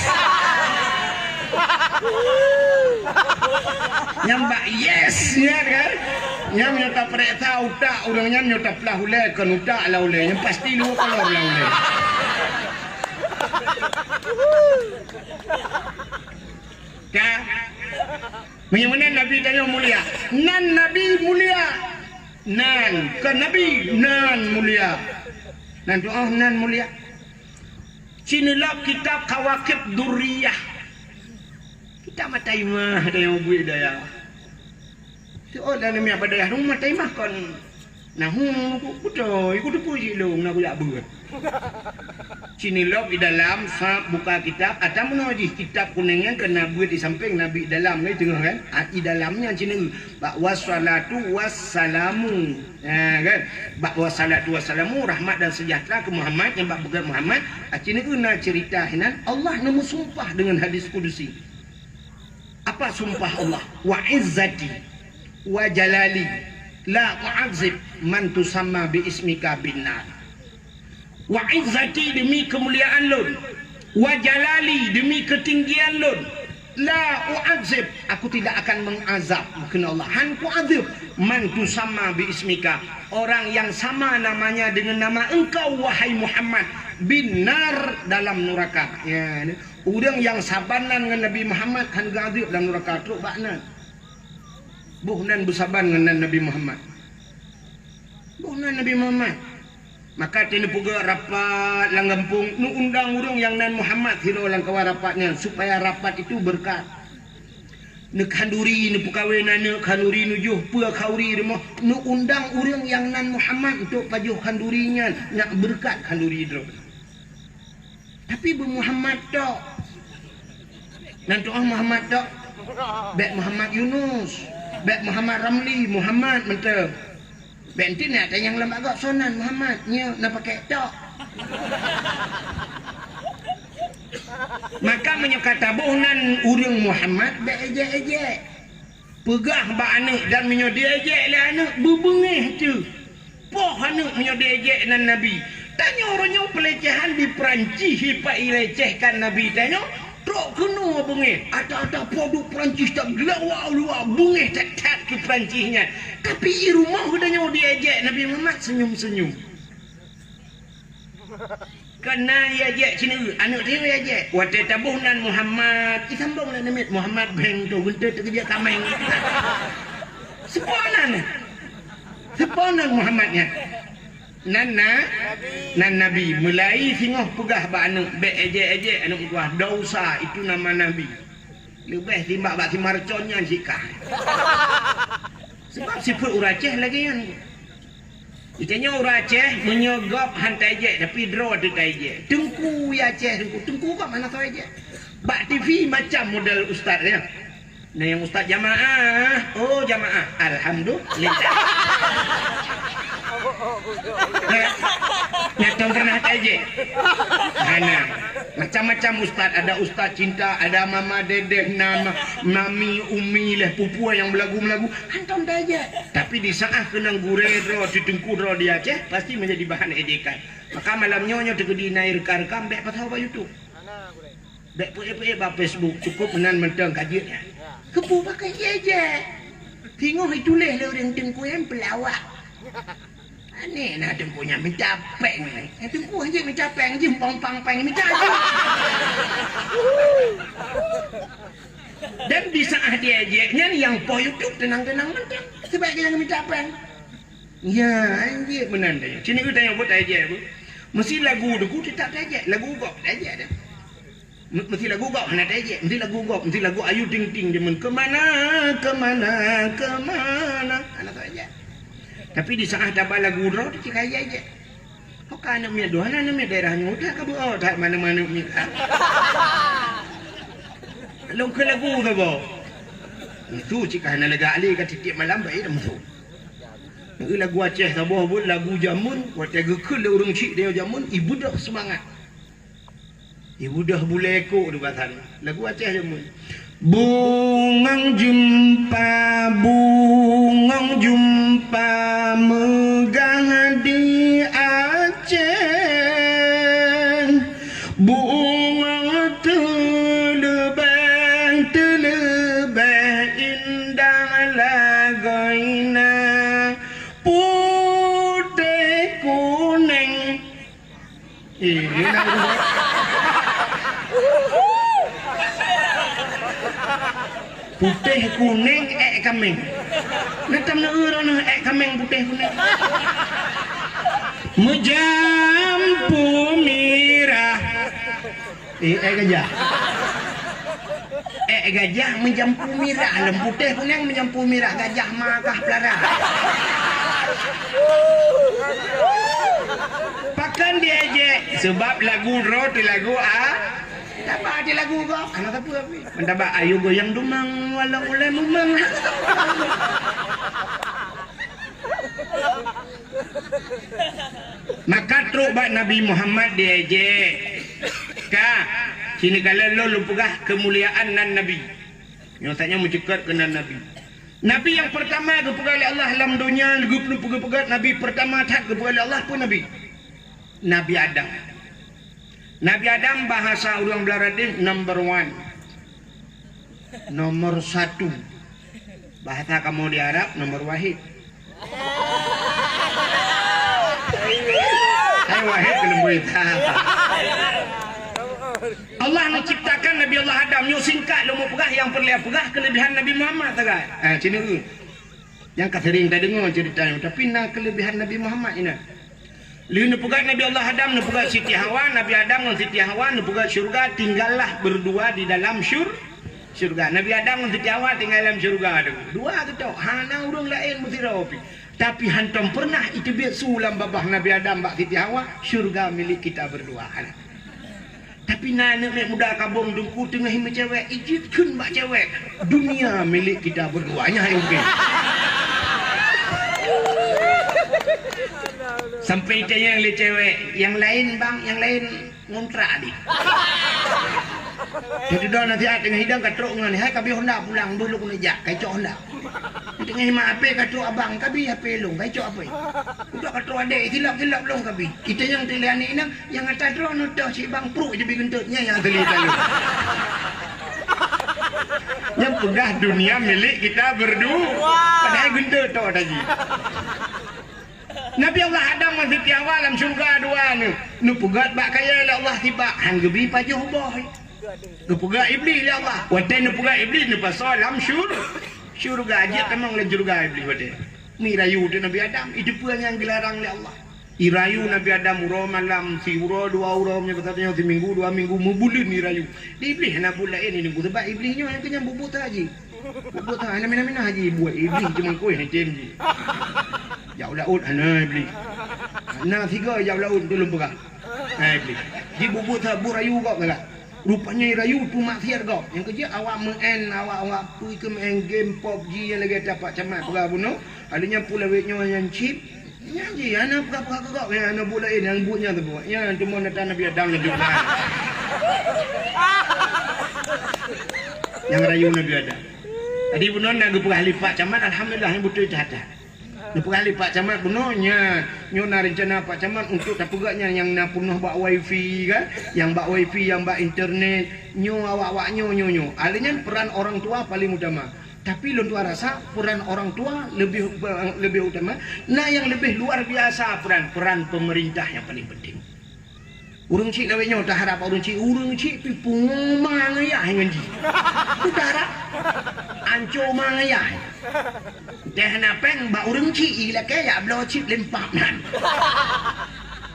Nyang bak yes nyan kan? Nyang nyoe tapareksa utak ureuëng nyan, nyoe taplah ulée kon utak lah ulée. Nyang pasti luwa kolor lah ulée. Ka? Meunyoe meunan Nabi tanyoe mulia. Nan Nabi mulia. Nan, kon Nabi, nan mulia. Nan tu'oh nan mulia. Ci neulok kitab Kawakib Durriyah. Kitab Mataimah tanyoe buet daya. Siot lam namiet bak dayah rumoh taimah kon. Nah, hu, beutôi, ku teupeu cit lôn, na kujak beuet. Ci neulok i dalam, sab buka kitab, ata meunoe jih kitab kunéng nyan keu na beuet di sampéng, na beuet i dalam, na i teungoh kan? Ah, i dalam nyan ci neulok. Bak wassalatu wassalamu. Ha, kan? Bak wassalatu wassalamu, rahmat dan sejahtera keu Muhammad, nyang bak beugét Muhammad, ah, ci neulok na ceurita hinan, Allah neumeusumpah deungon hadis kudusi. Apa sumpah Allah? "Wa izzati wa jalali la u'adzib man tusamma bi ismika bin nar." "Wa izzati," demi keumuliaan lôn, "wa jalali," demi keutinggian lôn, "la u'adzib," aku tidak akan mengazab, kheun Allah, han kuazab, "man tusamma bi ismika," orang yang sama namanya dengan nama engkau, wahai Muhammad, "bin nar," dalam neraka. Ya, ni. Ureuëng nyang saban nan ngon Nabi Muhammad han geuadeueb lam nuraka, trok bak nan. Boh nan beusaban ngon nan Nabi Muhammad. Boh nan Nabi Muhammad. Maka teuneupeugot rapat lam gampông, neuundang ureuëng nyang nan Muhammad sidroe lam kawan rapat nyan, supaya rapat itu beureukat. Neukhanduri, neupeukawen aneuk khanduri, neujoh peue khanduri rumoh, neuundang ureuëng nyang nan Muhammad untuk pajoh khanduri nyan, nak beureukat khanduri droe. Tapi beu Muhammad tok. Nan tu'oh Muhammad tok. Bék Muhammad Yunus. Bék Muhammad Ramli, Muhammad mantong. Bék enti na tanyong lam agak sonan Muhammad, nyoe na pakai tok. Maka meunyoe ka taboh nan ureuëng Muhammad, bék ejek-ejek. Peugah bak aneuëk, dan meunyoe diejek lé aneuëk, beubeungéh teuh. Poh aneuëk meunyoe diejek nan Nabi. Tanyoe uroe nyoe peulecehan di Peurancih, ipat ilecehkan Nabi tanyoe, trok keunoe beungéh. Ata-ata po duek Peurancih tageulawa luwa beungéh that-that keu Peurancih nyan. Tapi i rumoh geutanyoe diejek Nabi Muhammad, senyum-senyum. Keunan ya jek sineuk, aneuëk teuh ya jek. Watée taboh nan Muhammad, isambong lé namiet Muhammad beng tu, geunteut teukeujak kaméng. Seupôt nan. Seupôt nan Muhammad nyan. Nan na, nan Nabi. Meulai singoh peugah bak aneuëk, bék ejek-ejek aneuëk meutuah, dosa itu nama Nabi. Leubeh timbak bak simarcon nyan sikah. Sebab sifeuet ureuëng Aceh lagée nyan. Geutanyoe ureuëng Aceh, meunyoe gob han taijek, tapi droe teuh taijek. Teungku ya Aceh, teungku, teungku gob hana taijek. Bak T V macam model ustaz nyan. Na nyang ustaz jamaah, oh jamaah, alhamdulillah. Nah, nyang pernah taijek. Hana. Macam-macam ustaz, ada ustaz cinta, ada mama dedeh, nama mami, umi, leh pupua nyang belagu-belagu. Hantom taijek. Tapi di saat keunong gurée droe, teungku droe di Aceh, pasti menjadi bahan ejekan. Maka malam nyoe, nyoe teukeudi na rekan-rekan, bék pasoe bak YouTube. Bék peuék-peuék bak Facebook, cukup meunan mantong ka jeuet nyan. Keupeue pakai ejek-ejek? Singoh ituléh lé ureuëng teungku nyan peulawak. Aneh na teungku nyan mita péng. Teungku hanjeuet mita péng, jih pang-pang péng mita jih. Dan di saat diejek nyan nyang poh YouTube teunang-teunang mantong. Sebab nyang mita péng. Ya, anjir meunan tanya. Sini kita nyebut aja, Bu. Mesti lagu deku tetap aja, lagu gob aja dah. Mesti lagu gob hana aja, mesti lagu gob, mesti lagu Ayu Ting Ting jameun kemana, kemana, kemana. Hana tahu aja. Tapi di saat tabah lagu droe tu cik aja aja. Ho ka aneuk miet dua, aneuk miet daerah nyoe dah ka beuo that mana-mana miet. Lôn keu lagu saboh. Itu cik ka hana lega lé ka tiep-tiep malam bae dah musuh. Lagu Aceh saboh buet lagu jameun, watée geukheun lé ureuëng chik dia jameun, ibeudôh seumangat. Ibeudôh bulée kok di batan. Lagu Aceh jameun. Bungong jeumpa, bungong jeumpa meugah di Aceh. Bungong teuleubeh, teuleubeh indah lagoina putéh kunéng. Eh, dia nak urus. Putéh kunéng ék kaméng. Neutang neueu droeneuh ék kaméng putéh kunéng. Meujampu mirah. Eh, ék gajah. Ék gajah meujampu mirah, lom putéh kunéng meujampu mirah, gajah ma kah pelara. Pakon diejek? Sebab lagu droe teuh lagu a, taba teuh lagu gob, hana sapeue pih. Meuntaba ayo goyang dumang, walau ulée mumang. Maka trok bak Nabi Muhammad diejek. Ka, sini kalian lôn, lôn peugah keumuliaan nan Nabi. Nyoe saat nyoe meucukot keunan Nabi. Nabi nyang peurtama geupeugah lé Allah lam donya, geupeugah Nabi peurtama that geupeugah lé Allah peue Nabi? Nabi Adam. Nabi Adam bahasa ureuëng Blarabdeh number one. Nomor satu. Bahasa kamoe di Arab nomor wahid. Hai wahid keuneuk beuita. Allah menciptakan Nabi Allah Adam. Nyoe singkat lôn peugah nyang peureulée peugah keulebihan Nabi Muhammad sagai. Ha, sinoe. Nyang ka sering tadeungoe ceurita nyoe, tapi na keulebihan Nabi Muhammad inan. Lheueh neupeugah Nabi Allah Adam, neupeugah Siti Hawa, Nabi Adam ngon Siti Hawa neupeugah syurga, tinggallah berdua di dalam syur-, syurga. Nabi Adam ngon Siti Hawa tinggai lam syurga tu. Dua geutok, hana ureuëng laén meusidroe pih. Tapi hantom pernah iteubiet su lam babah Nabi Adam bak Siti Hawa, syurga milik kita berdua. Hana. Tapi na aneuk miet muda kabong teungku teungoh meucewek, ijeuet kheun bak cewek, "Dunia milik kita berdua." Nyan hai mungken. Sampai itanyong lé cewek, "Nyang laén, Bang, nyang laén ngontrak di?" Jadi dong nasihat teungoh hidang ka trok ngon, "Hai, ka bri Honda pulang, beuh lôn keuneuk jak, ka icok Honda." Teungoh imat H P ka trok abang, "Ka bri H P lôn, ka icok H P." Udah ka trok adék, "Silap-silap lôn ka bri." Itanyong teuk lé aneuk inong, "Nyang ata droeneuh toh cit Bang, pruet jibri geunteut, nyan nyang asli taloe." Nyang peugah dunia milik kita berdua. Padahai geunteut toh tadi. Nabi Allah Adam ngon Siti Hawa lam syeuruga dua neuh. Neupeugét bak kayèe lé Allah sibak, han geubri pajoh boh. Geupeugét Iblih lé Allah. Watèe neupeugét Iblih neupasoe lam syur-, syeuruga. Jeuet tamong lam syeuruga Iblih watèe. Meurayu teuk Nabi Adam, iteupeue nyang geularang lé Allah. Irayu Nabi Adam uroe malam, siuroe dua uroe, meunyoe bahasa tanyoe siminggu dua minggu, meubuleuen irayu. Di Iblih hana buet laén, ini sebab Iblih nyoe nyang keunyan bubuet that jih. Bubuet that, hana minah-minah jih buet Iblih, cuma koi hana tem jih. Jak u laôt hana Iblih. Hana sigoe jak u laôt, tulông peugah. Hai Iblih. Jibubuet that, buet rayu gob galak. Rupanya rayu tu maksiat gob. Nyang keujeuet awak meu'en, awak, awak peue keu meu'en game PUBG nyang lagèe tapak camat peugah bunoe. Ada nyang pula wet nyoe nyang chip. Nyan jih, hana peugah-peugah keu gob, ya, hana buet laén, nyang buet nyan teubuet. Nyan teuma natan Nabi Adam laju peugah. Nyang rayu Nabi Adam. Jadi bunoe na geupeugah lé Pak Camat, alhamdulillah, nyang beutôi that-that. Neupeugah lé Pak Camat bunoe nyan, nyoe na rencana Pak Camat untuk tapeugah nyan nyang na peunoh bak wifi kan, nyang bak wifi, nyang bak internet, nyoe awak-awak nyoe, nyoe, nyoe. Alèh nyan peran orang tua paling utama. Tapi lôn tuan rasa peran orang tua lebih, lebih utama. Na nyang lebih luar biasa peran, peran pemerintah nyang paling penting. Ureueng chik lawét nyoe taharap bak ureueng chik, ureueng chik pih pungo ma ngon yah ngon jih. Taharap anco ma ngon yah. Teuh na péng bak ureueng chik ilakèe yak bloe chip lempap nan.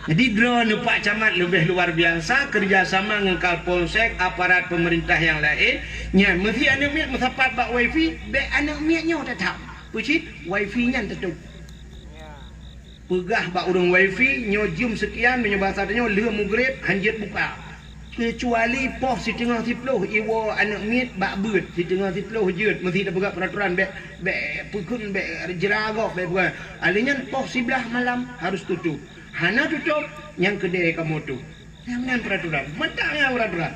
Jadi droeneuh Pak Camat leubeh luar biasa, kerjasama ngon Kapolsek, aparat pemerintah nyang laén. Nyan, meusé aneuk miet meusapat bak wifi, bèk aneuk miet nyoe tatham. Peue cit? Wifi nyan tatôp. Peugah bak ureueng wifi, nyoe jeuem seukian, meunyoe basa tanyoe, lheueh mugreb, hanjeuet buka. Keucuali poh siteungoh siploh iwoe aneuk miet bak beuet, siteungoh siploh jeuet, meusé tapeugah peraturan, bèk, bèk peukheun, bèk jra gob, bèk peugah. Alèh nyan poh siblaih malam harus tutôp. Hana tutôp, nyang keudè kamoe tôp. Nyang meunan peraturan. Mantap nyang peraturan.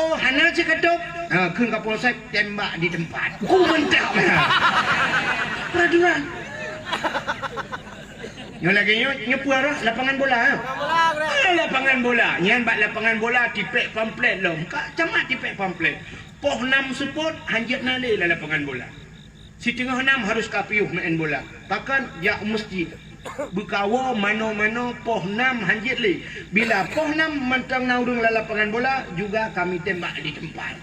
Oh, hana cit katôp? Ha, kheun Kapolsek tembak di tempat. Ku mantap nyang. Peraturan. Nyoe lagèe nyoe, nyoe peue arah lapangan bola, ha? Ah, lapangan bola. Nyan bak lapangan bola tipèk pamflet lom. Ka camat tipèk pamflet. Poh nam seupôt, hanjeuet na lé lam lapangan bola. Siteungoh nam harus ka piôh meu'en bola. Pakon? Jak u meuseujid. Beukawoe manoe-manoe poh nam hanjeuet lé. Bila poh nam mantong na ureueng lam lapangan bola, juga kami tembak di tempat.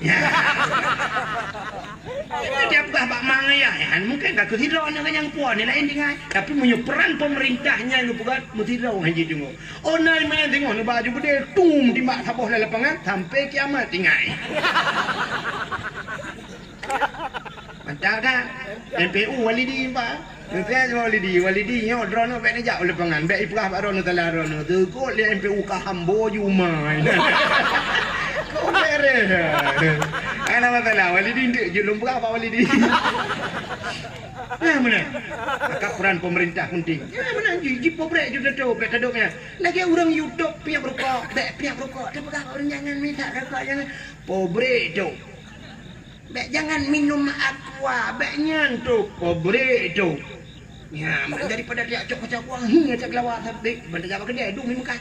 Tiep-tiep bak ma ngon yah, mungken ka keuh sidroe nyan nyang puwoe, nyan laén tinggai. Tapi meunyoe peran pemerintah nyan geupeugah, meusidroe hanjeuet deungoe. Oh, na meu'en singoh neuba aju beudé, tum, timbak saboh lam lapangan, sampai kiamat tinggai. Mantap dah. M P U Walidi, Pak. Mungkin Walidi, Walidi nyoe droeneuh bèk neujak u lapangan, bèk ipeugah bak droeneuh salah droeneuh. Teukot lé M P U ka hambo jumai. Kok beres. Hana masalah, Walidi nteuk jeuet lôn peugah bak Walidi. Nah, meunan. Maka peran pemerintah penting. Nah, meunan ji, ji pobrek ju teutob, bèk teudob nyan. Lagèe ureueng YouTube piep rukok, bèk piep rukok. Tapeugah bak ureueng jangan minta rukok, jangan. Pobrek tu. Bèk jangan minum aqua, bèk nyan tu, pobrek tu. Ya, meunan daripada tiap cok kacau aqua, hi, cak gelawa sabé, ban tajak bak keudè, dum di Mekah.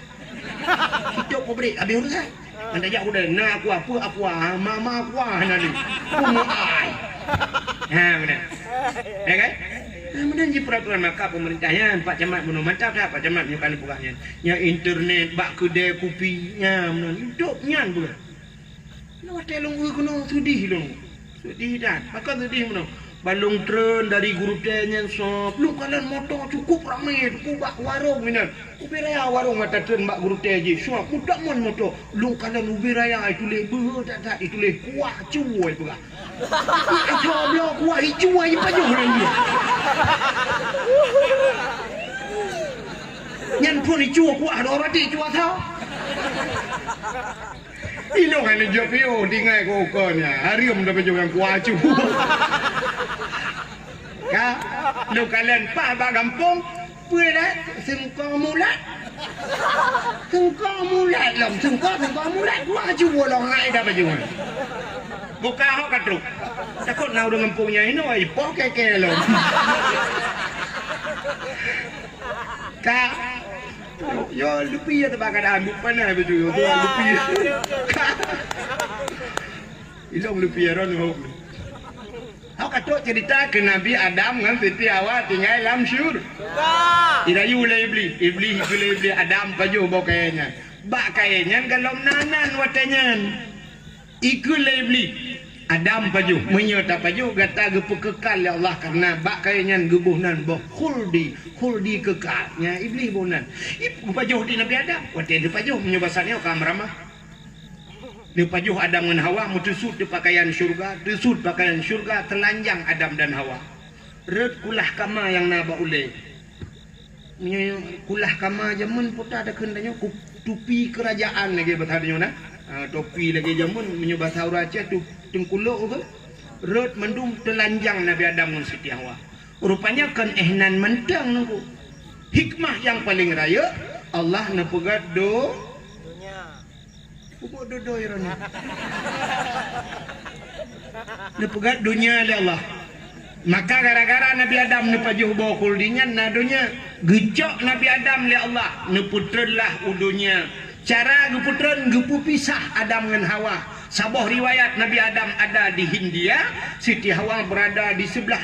Hidup pobrek, habis urusan. Ban tajak keudè, na aqua, peue aqua, mama aqua hana ni. Peue ai. Ha, meunan. Ya kan? Ha, meunan ji peraturan maka pemerintah nyan, Pak Camat bunoe mantap that, Pak Camat nyoe ka neupeugah nyan. Nya internet, bak keudè kupi, nya meunan. Hidup nyan bunoe. Lôn watèe lôn eu keunoe seudeh lôn. Seudeh that. Pakon seudeh meunoe? Ban lôn treun dari Geurutèe nyan sob. Lôn kalon moto cukup ramé, cukup bak warong inan. Ubé raya warong mata treun bak Geurutèe jih. Sob, mutamon moto. Lôn kalon ubé raya ituléh beuhe that-that, ituléh kuah cue peugah. Ico bloe kuah ico ai pajoh lôn jih. Nyan phon ico kuah dua roti ico asau. Inong hana jaweueb piôh, tinggai keu ukeue nyan. Hareuem dah bajeueng nyang kuacu. Ka, lôn kalon paih bak gampông, Peue dah? Seungko mulat. Seungko mulat lom. Seungko, seungko mulat. Kuah cuba lom hai dah baju. Buka hok ka trok. Takot na ureuëng gampông nyan inoe, ipoh keke lom. Ka. Yo, lupi ya teuba keadaan. Bukan lah baju. Yo, lupi. Ka. Ilong lupi ya, ron hok. Hok ka trok cerita ke Nabi Adam ngon Siti Hawa tinggai lam syur-, Irayu lé Iblih. Iblih ikheun lé Iblih, "Adam, pajoh boh kayée nyan." Bak kayée nyan galom nan-nan watée nyan. Ikheun lé Iblih, "Adam, pajoh. Meunyoe tapajoh, gata geupeukeukai lé Allah, kareuna bak kayée nyan geuboh nan boh khuldi, khuldi keukai." Nya Iblih boh nan. Ip-, geupajoh di Nabi Adam. Watée geupajoh, meunyoe basa nyoe ka meuramah. Neupajoh Adam ngon Hawa, meuteusut di pakaian syeuruga, teusut pakaian syeuruga, teulanjang Adam dan Hawa. Rot kulah kama nyang na bak ulée. Meunyoe kulah kama jameun peue takheun tanyoe, ku-, tupi keurajeuen lagée basa tanyoe na. Ha, tupi lagée jameun, meunyoe basa ureuëng Aceh tu teungkulok ke. Rot mandum teulanjang Nabi Adam ngon Siti Hawa. Rupanya kon éh nan mantong nunggu. Hikmah nyang paleng rayeuk, Allah neupeugét do-, Peubuet dodoi droeneuh. Neupeugét donya lé Allah. Maka gara-gara Nabi Adam neupajoh boh khuldi nyan na donya. Geucok Nabi Adam lé Allah, neupeutreun lah u donya. Cara geupeutreun, geupeupisah Adam ngon Hawa. Saboh riwayat Nabi Adam ada di Hindia, Siti Hawa berada di sebelah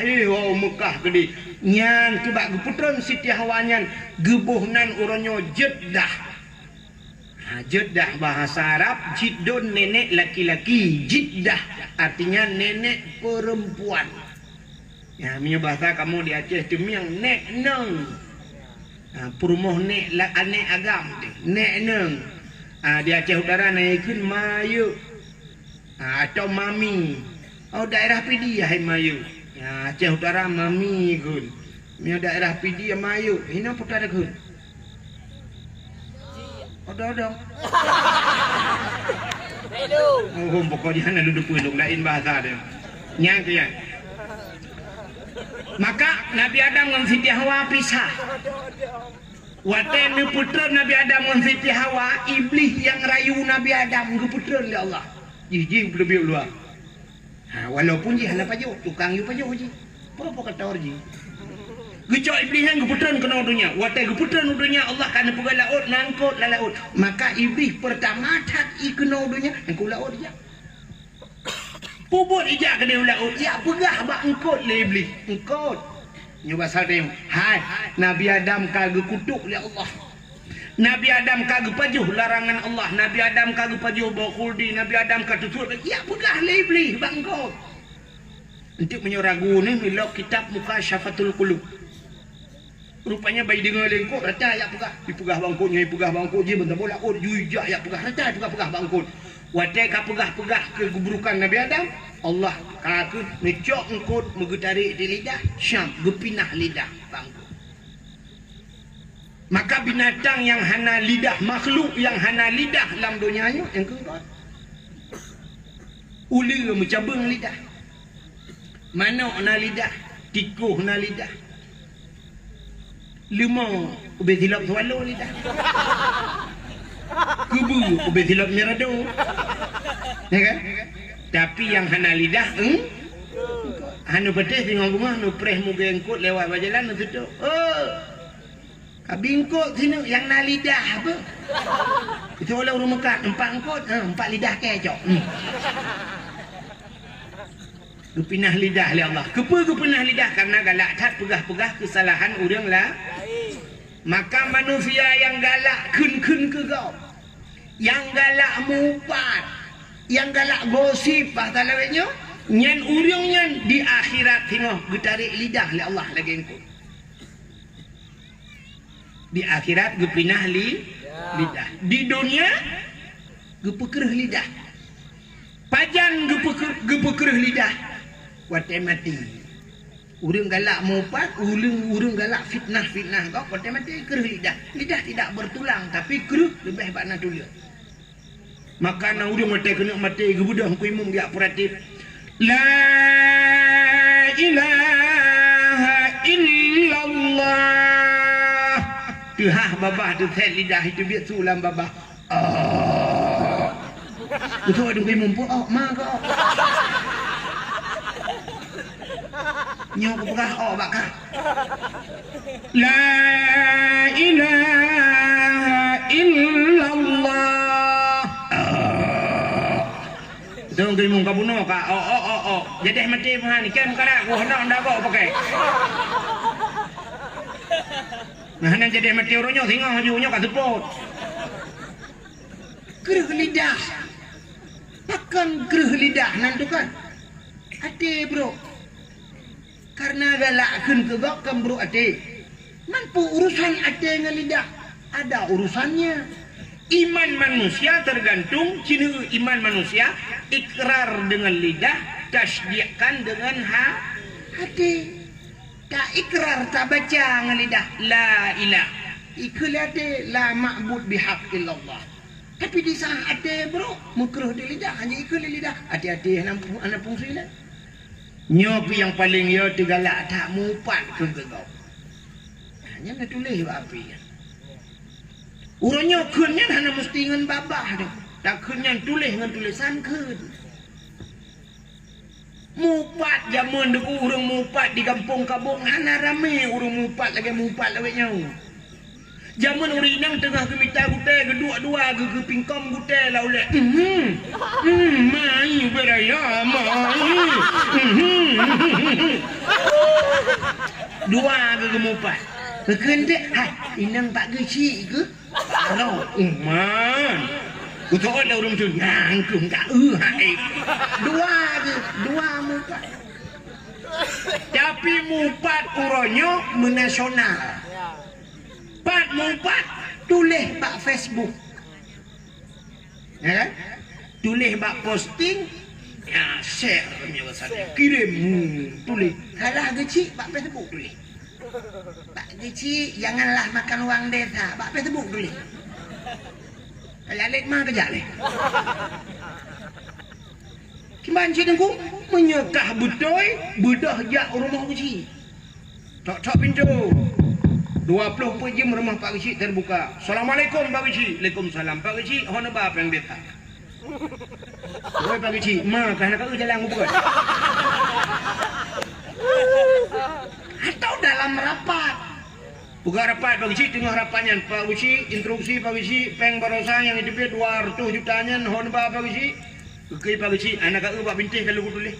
Meukah keudeh. Nyan keubak geupeutreun Siti Hawa nyan geuboh nan uroe nyoe Jeddah. Ha, Jeddah bahasa Arab, Jiddun nenek laki-laki, Jiddah artinya nenek perempuan. Ya, meunyoe bahasa kamoe di Aceh teumieng, nek neng. Ha, peurumoh nek la-, anek agam teuh, nek neng. Ha, di Aceh Utara na ikheun mayuk. Ha, atau mami. Oh, daerah Pidie hai mayuk. Ya, Aceh Utara mami ikheun. Meunyoe daerah Pidie mayuk, hinoe peue takheun? Odong-odong. Oh, pokoknya hana lôn teupeu lôn laén bahasa dia. Nyang tu nyan. Maka Nabi Adam ngon Siti Hawa pisah. Watée neupeutreun Nabi Adam ngon Siti Hawa, Iblih nyang rayu Nabi Adam geupeutreun lé Allah. Jih, jih leubeh luwa. Ha, walaupun jih hana pajoh, tukang yue pajoh jih. Peue-peue ka tor jih. Geucok Iblih nyan geupeutreun keunoe donya. Watée geupeutreun u donya, Allah ka neupeugah laôt, na eungkôt lam laôt. Maka Iblih peurtama that i keunoe donya, eungkôt laôt ijak. Peubuet ijak keudeh u laôt, ijak peugah bak eungkôt lé Iblih. Eungkôt. Nyoe basa teuh, hai, Nabi Adam ka geukutok lé Allah. Nabi Adam ka geupajoh larangan Allah, Nabi Adam ka geupajoh boh khuldi, Nabi Adam ka teusut, ijak peugah lé Iblih bak eungkôt. Enteuk meunyoe ragu neuh, ilok kitab Mukasyafatul Qulub. Rupanya bai deungoe lé eungkôt, rata ijak peugah. Ipeugah bak eungkôt nyoe, ipeugah bak eungkôt jih, beuntang boh laôt, jui jak ijak peugah, rata ipeugah-peugah bak eungkôt. Watée ka peugah-peugah keu geuburukan Nabi Adam, Allah ka keuh neucok eungkôt meugeutarek di lidah, syam, geupinah lidah bak eungkôt. Maka binatang nyang hana lidah, makhluk nyang hana lidah lam donya nyoe, nyang keungkot. Uleue meucabeueng lidah. Manok na lidah, tikoh na lidah. Leumo ubé silop swallow lidah. Keubeue ubé silop mirado. Ya kan? Tapi nyang hana lidah, eung-, hana patéh singoh beungoh neupreh mugée eungkôt lewat bak jalan neuseutôt. Oh. Ka bingkot sineuk nyang na lidah apa? Itu oleh ureuëng meukat, empat eungkôt, ha, empat lidah kée cok. Hmm. Geupinah lidah lé Allah. Keupeue geupinah lidah? Karena galak that peugah-peugah keusalahan ureuëng la-, maka manusia nyang galak kheun-kheun keu gob, nyang galak mupat, nyang galak gosip, bahasa lawét nyoe, nyan ureuëng nyan di akhirat singoh geutarek lidah lé Allah lagée eungkôt. Di akhirat geupinah li-, lidah. Di donya geupeukreuh lidah. Pajan geupeukreuh, geupeukreuh lidah? Watée maté. Ureuëng galak mupat, ureuëng, ureuëng galak fitnah-fitnah gob, watée maté kreuh lidah. Lidah tidak bertulang, tapi kreuh leubeh bak na tuleueng. Maka na ureuëng watée keuneuk maté geubeudôh Teungku Imum geujak peuratéb, "La ilaha illallah." Hah, babah teuset lidah, itu biet su lam babah. Oh. Beutôi dong imum pun, oh, ma kau. Nyoe kupeugah, oh, bak kah. La ilaha illallah. Oh. Dong imum ka bunoe ka, oh, oh, oh, oh. Jadi maté meuhan, ikan karak, wah, nak, ndak kau pakai. Nah, hana jadi maté uroe nyoe, singoh aju nyoe ka seupôt. Kreueh lidah. Pakon kreueh lidah nan tu kan? Até, bro. Karena galak kheun keu gob kan, bro, até. Man peue urusan até ngon lidah? Ada urusannya. Iman manusia tergantung, ciri iman manusia, ikrar dengan lidah, tasdikkan dengan ha-, hati. Ta ikrar, tabaca ngon lidah, la ilah. Ikheun lé até, la ma'bud bihaq illallah. Tapi di saat até brok, meukreueh di lidah, hana ikheun lé lidah. Até-até hana, hana fungsi lé. Nyoe pih nyang paleng yo teugalak that mupat keu geugob. Nyan na tuléh bak api nyan. Uroe nyoe kheun nyan hana musti ngon babah deh. Takheun nyan tuléh ngon tulésan kheun. Mupat jameun deuku ureuëng mupat di gampông Kabong hana ramé ureuëng mupat lagée mupat lawét nyoe. Jameun ureuëng inong teungoh geumita gutée geuduek dua geuh geupingkom gutée lam ulée. Mhm. Mhm, mai beraya, mai. Mhm. Dua geuh geumupat. Geukheun dek, hai, inong bak geuchik geuh. Aro uman. Kuto'ot lé ureuëng tu nyang keuh ka eu hai. Dua geuh, dua mupat. Tapi mupat uroe nyoe meunasional. Pat mupat tuléh bak Facebook. Ya kan? Tuléh bak posting, ya, share, kirim, hmm, tuléh. Salah geuchik bak Facebook tuléh. Bak geuchik, janganlah makan wang desa. Bak Facebook tuléh. Kajak lét ma kajak lé. Kiban cit Teungku, meunyoe kah beutôi, beudôh jak u rumoh geuchik. Tok-tok pintoe. Dua ploh peuet jeuem rumoh Pak Geuchik teubuka. "Assalamualaikum Pak Geuchik." "Waalaikumsalam Pak Geuchik, ho neuba péng desa." "Woi Pak Geuchik, ma kah na ka eu jalan mupeugöt." Atau dalam rapat. Peugah rapat Pak Geuchik, teungoh rapat nyan, "Pak Geuchik, instruksi Pak Geuchik, péng barosa nyang jiteubiet dua reutôh juta nyan ho neuba Pak Geuchik." "Oke Pak Geuchik, hana ka eu bak bintéh ka lôn tuléh."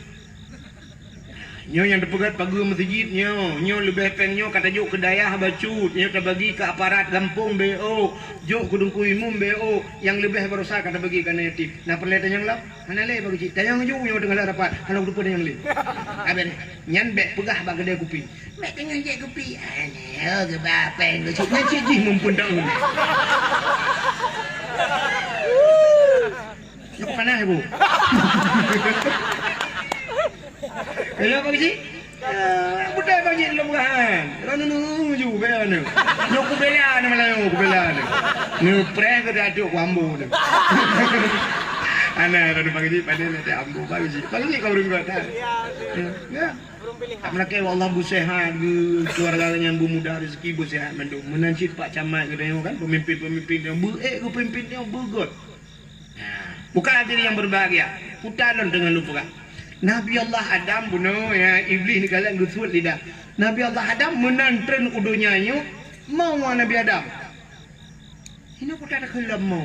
Nyoe nyang teupeugöt pageue meuseujid nyoe, nyoe leubeh péng nyoe ka tajok keu dayah bacut, nyoe tabagi keu aparat gampông B O, jok keu Teungku Imum B O, nyang leubeh barosa ka tabagi keu aneuk yatim. Na peureulée tanyong lom? Hana lé Pak Geuchik. Tanyong ju nyoe teungoh lam rapat, hana kuteupeu tanyong lé. Abéh nyan bék peugah bak keudè kupi. Bék teungoh jép kupi. Aneuk geuba péng Geuchik. Nyan cit jih muphom taun. Nyoe panas, Bu. Kaya apa, Kecik? Ya, betul, Pak Cik, lom gahan. Lalu nunggu ju, kaya ni. Nyoe kubela ni, Melayu, kubela ni. Ni preh ke dia aduk ku ambo ni. Ana, lalu Pak Cik, pada nanti ambo, Pak Cik. Pak Cik, kau urung kau tak? Ya, ya. Tak melakèe, Allah beusehat ke, keluarga nyan beumudah rezeki, beusehat mandum. Meunan cit Pak Camat ke, kan, pemimpin-pemimpin yang baik ke, pemimpin yang beugöt. Nah, bukan hadirin yang berbahagia. Puta lôn teungoh lôn peugah. Nabi Allah Adam bunoe, ya, Iblih neukalon geusuet lidah. Nabi Allah Adam meunan treun u donya nyoe, mo Nabi Adam. Hino puta takheun lom mo.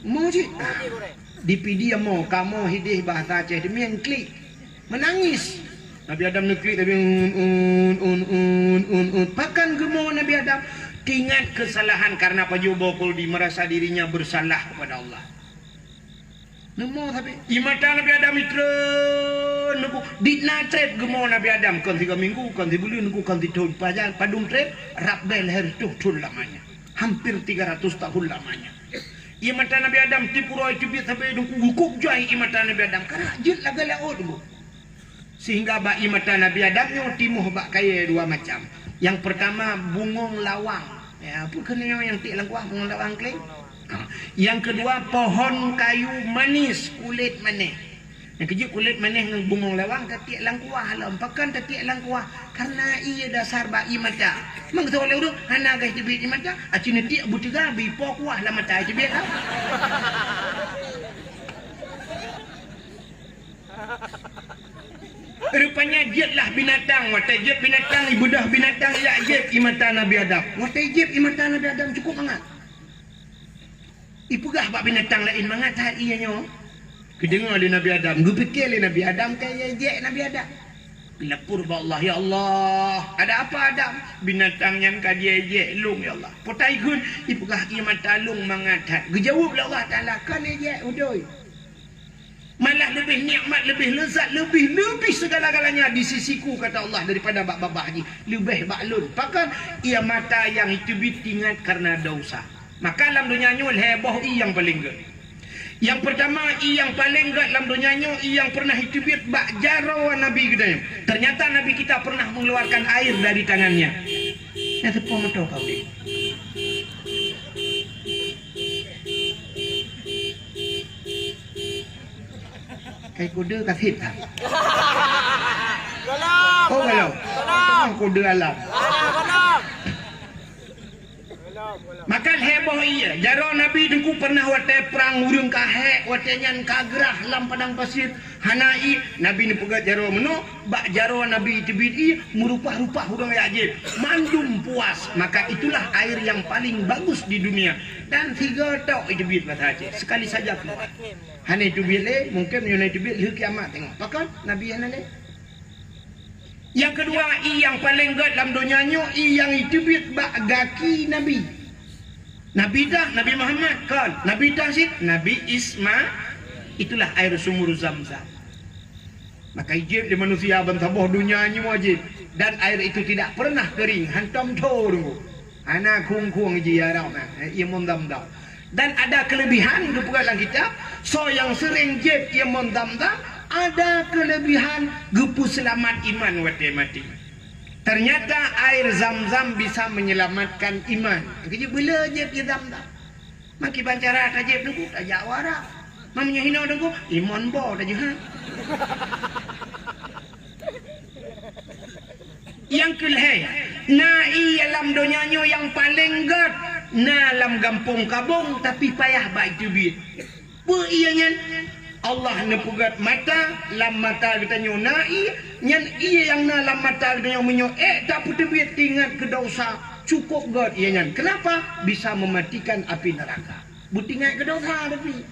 Mo cit. Di Pidie mo, kamoe hideh bahasa Aceh, demi klik. Menangis. Nabi Adam neuklik, tapi un, un, un, un, un, un. Pakon geumo Nabi Adam? Teuingat kesalahan karena pajoh boh keuldi, merasa dirinya bersalah kepada Allah. Neumo tapi. Ie mata Nabi Adam itreun, neuku. Di na treb geumo Nabi Adam, kon sigoe minggu, kon sibuleuen, neuku, kon sithon. Pajan, padum treb, rab bèe lhèe reutôh thon lamanya. Hampir tiga ratus tahun lamanya. Ie mata Nabi Adam tiep uroe teubiet sabe neuku, geukup jai ie mata Nabi Adam. Karena jeuet lagèe laôt, Bu. Sehingga bak ie mata Nabi Adam nyoe timoh bak kayèe dua macam. Yang pertama, bungong lawang. Ya, apa keuneuk nyang tiek lam kuah bungong lawang kling? Ha. Yang kedua, pohon kayu manis, kulit manis. Nyang keujeuet kulét manéh ngon bungong lawang tatiek lam kuah lom. Pakon tatiek lam kuah? Kareuna ié dasar bak ié mata. Meungeutôi lé ureueng hana gaih teubiet ié mata, aci neutiek beuteuga bri po kuah lam mata teubiet lah. Rupanya jeuetlah binatang, watée jeuet binatang, ibeudôh binatang jak jieb ié mata Nabi Adam. Watée jieb ié mata Nabi Adam cukôp mangat. Ipeugah bak binatang laén mangat that ié nyoe. Geudeungoe lé Nabi Adam, geupike lé Nabi Adam ka jieb Nabi Adam. Geulapor bak Allah, "Ya Allah, ada apa Adam?" "Binatang nyan ka jieb lôn, ya Allah." "Peue takheun?" "Ipeugah ié mata lôn mangat that." Geujaweueb lé Allah Taala, "Kon jieb udoi." Malah leubeh nikmat, leubeh leuzat, leubeh, leubeh segala-galanya di sisiku, kata Allah, daripada bak babah jih, leubeh bak lôn. Pakon? Ié mata nyang teubiet ingat kareuna desya. Maka lam donya nyoe lhée boh ié nyang paleng gét. Nyang peurtama, ié nyang paleng gét lam donya nyoe, ié nyang pernah teubiet bak jaroe Nabi geutanyoe. Ternyata Nabi kita pernah mengeluarkan air dari tangannya. Nyang teupeue meutoe ka udeb. Kai kode ka sip kan? Galak, oh, galak. Galak. Tengok kode alam. Galak, galak. Maka lhée boh ié, jaroe Nabi Teungku pernah watée prang ureueng ka hék, watée nyan ka grah lam padang pasir, hana ié, Nabi neupeugét jaroe meunoe, bak jaroe Nabi teubiet ié, meurupah-rupah ureueng jak jieb, mandum puas. Maka itulah air yang paling bagus di dunia. Dan sigoe tok iteubiet basa Aceh, sekali saja keluar. Hana iteubiet lé, mungken meunyoe na iteubiet lheueh kiamat tengok. Pakon? Nabi hana lé. Nyang keudua, ié nyang paleng gét lam donya nyoe, ié nyang iteubiet bak gaki Nabi. Nabi dah, Nabi Muhammad, kon. Nabi dah cit, Nabi Isma-, itulah air sumur Zam-Zam. Maka jieb lé manusia ban saboh donya nyoe jieb, dan air itu tidak pernah kering, hantom tho deungoe. Hana khueng-khueng jih ya Rabb, eh, ié mon Zam-Zam. Dan ada kelebihan geupeugah lam kitab, soe nyang seuring jieb ié mon Zam-Zam, ada kelebihan geupeuseulamat iman watée maté. Ternyata air Zam-Zam bisa menyelamatkan iman. Keujeuet beuleu jieb ié Zam-Zam. Makiban cara tajieb Teungku, tajak wara. Meunyoe hinoe Teungku, ié mon bo tajeuet. Nyang keulhée, na ié lam donya nyoe nyang paleng gét, na lam gampông Kabong, tapi payah bak iteubiet. Peue ié nyan? Allah neupeugét mata, lam mata geutanyoe na ié, nyan ié nyang na lam mata geutanyoe meunyoe ék tapeuteubiet teuingat keu desya, cukôp gét ié nyan. Kenapa? Bisa mematikan api neraka. Beutingat keu desya tapi.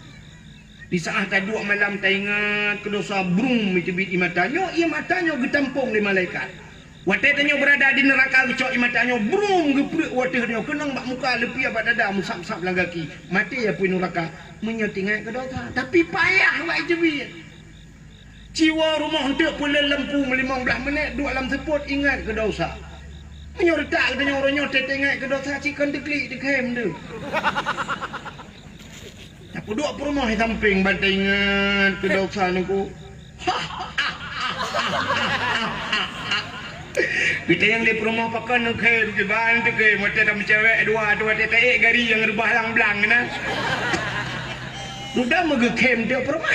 Di saat taduek malam taingat keu desya, brum, iteubiet ié mata nyoe, ié mata nyoe geutampông lé malaikat. Watée tanyoe beurada di neuraka geucok ié mata nyoe, brum, geupreuek u ateueh nyoe, keunong bak muka, leupie bak dada, meusab-sab lam gaki. Maté apui neuraka, meunyoe teuingat keu desya. Tapi payah bak iteubiet. Ci woe rumoh eunteuk peuleueh lampu meulimong blaih minét, duek lam seupôt ingat keu desya. Meunyoe reutak geutanyoe uroe nyoe teuingat keu desya, cit kon teuklik teukhém deuh. Tapeuduek peurumoh di sampéng ban taingat keu desya Teungku. Geutanyong lé peurumoh, pakon neukhém, kiban teukhém, watée tameucewek dua, watée taék gari nyang reubah lam blang keunan. Duda meugeukhém teuk peurumoh.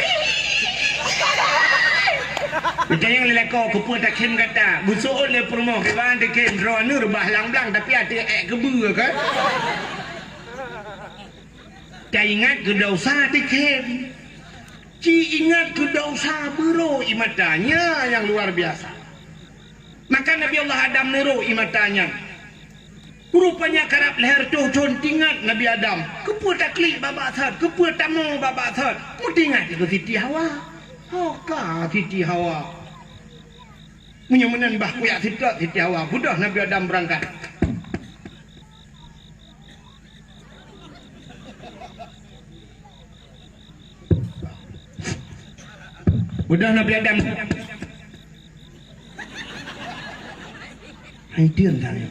Geutanyong lé lakoe, keupeue takhém gata? Geuseuôt lé peurumoh, kiban teukhém, droeneuh reubah lam blang, tapi até ék keubeue kan? Taingat keu desya teukhém. Ci ingat keu desya beurô ié mata nyan nyang luar biasa. Maka Nabi Allah Adam neurô ié mata nyan. Rupanya karab lhée reutôh thon teuingat Nabi Adam. Keupeue taklik babah that, keupeue tamoe babah that. Meuteuingat keu Siti Hawa. Ho ka Siti Hawa. Meunyoe meunan bah kuyak sitot Siti Hawa, beudôh Nabi Adam beurangkat. Beudôh Nabi Adam. Hai, diam dah ni.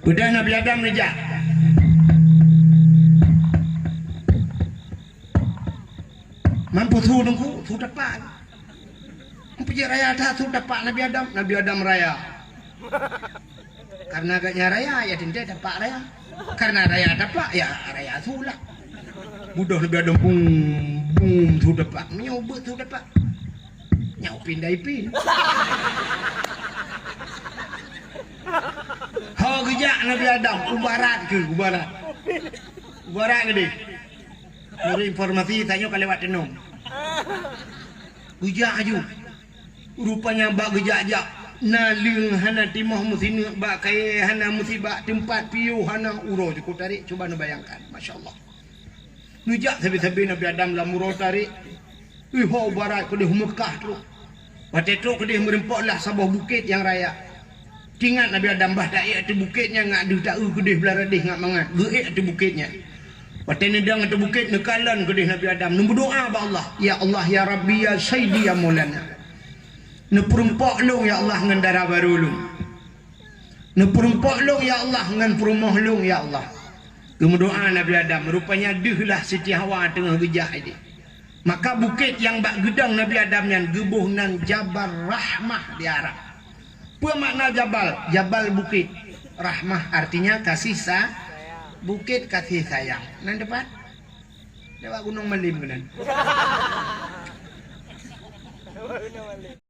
Beudôh Nabi Adam neujak. Mampu su Teungku, su tapak. Mampu jih raya that su tapak Nabi Adam, Nabi Adam raya. Karena gata nyan raya, ya teuntèe tapak raya. Karena raya tapak, ya raya su lah. Beudôh Nabi Adam bum bum su tapak. Meunyoe beuet su tapak, nyoe pindai pin. Ho geujak Nabi Adam u barat keuh, u barat. U barat keudeh. Meunurot informasi tanyoe ka lewat teunom. Geujak aju. Rupanya bak geujak-jak, naleueng hana timoh meusineuk, bak kayèe hana meusibak, teumpat piôh hana, uroe jikôt tarek. Cuba neubayangkan, masya Allah. Neujak sabe-sabe Nabi Adam lam uroe tarek. Iho barat keudeh Meukah trok. Watèe trok keudeh meurumpok lah saboh bukét nyang raya. Teuingat Nabi Adam bah taék ateueh bukét nyan ngat deuh taeu keudeh blah radeh ngat mangat. Geuék ateueh bukét nyan. Watèe neudong ateueh bukét, neukalon keudeh Nabi Adam, neumeudoa bak Allah, "Ya Allah, ya Rabbi, ya Sayyidi, ya Maulana." Neupeurumpok lôn, ya Allah, ngon dara barô lôn. Neupeurumpok lôn, ya Allah, ngon peurumoh lôn, ya Allah. Geumeudoa Nabi Adam, rupanya deuh lah Siti Hawa teungoh geujak idéh. Maka bukét nyang bak geudong Nabi Adam nyan geuboh nan Jabal Rahmah di Arab. Peue makna jabal? Jabal bukét. Rahmah artinya kasih sa-, bukét kasih sayang. Nan tepat? Lewat Gunong Malim keunan.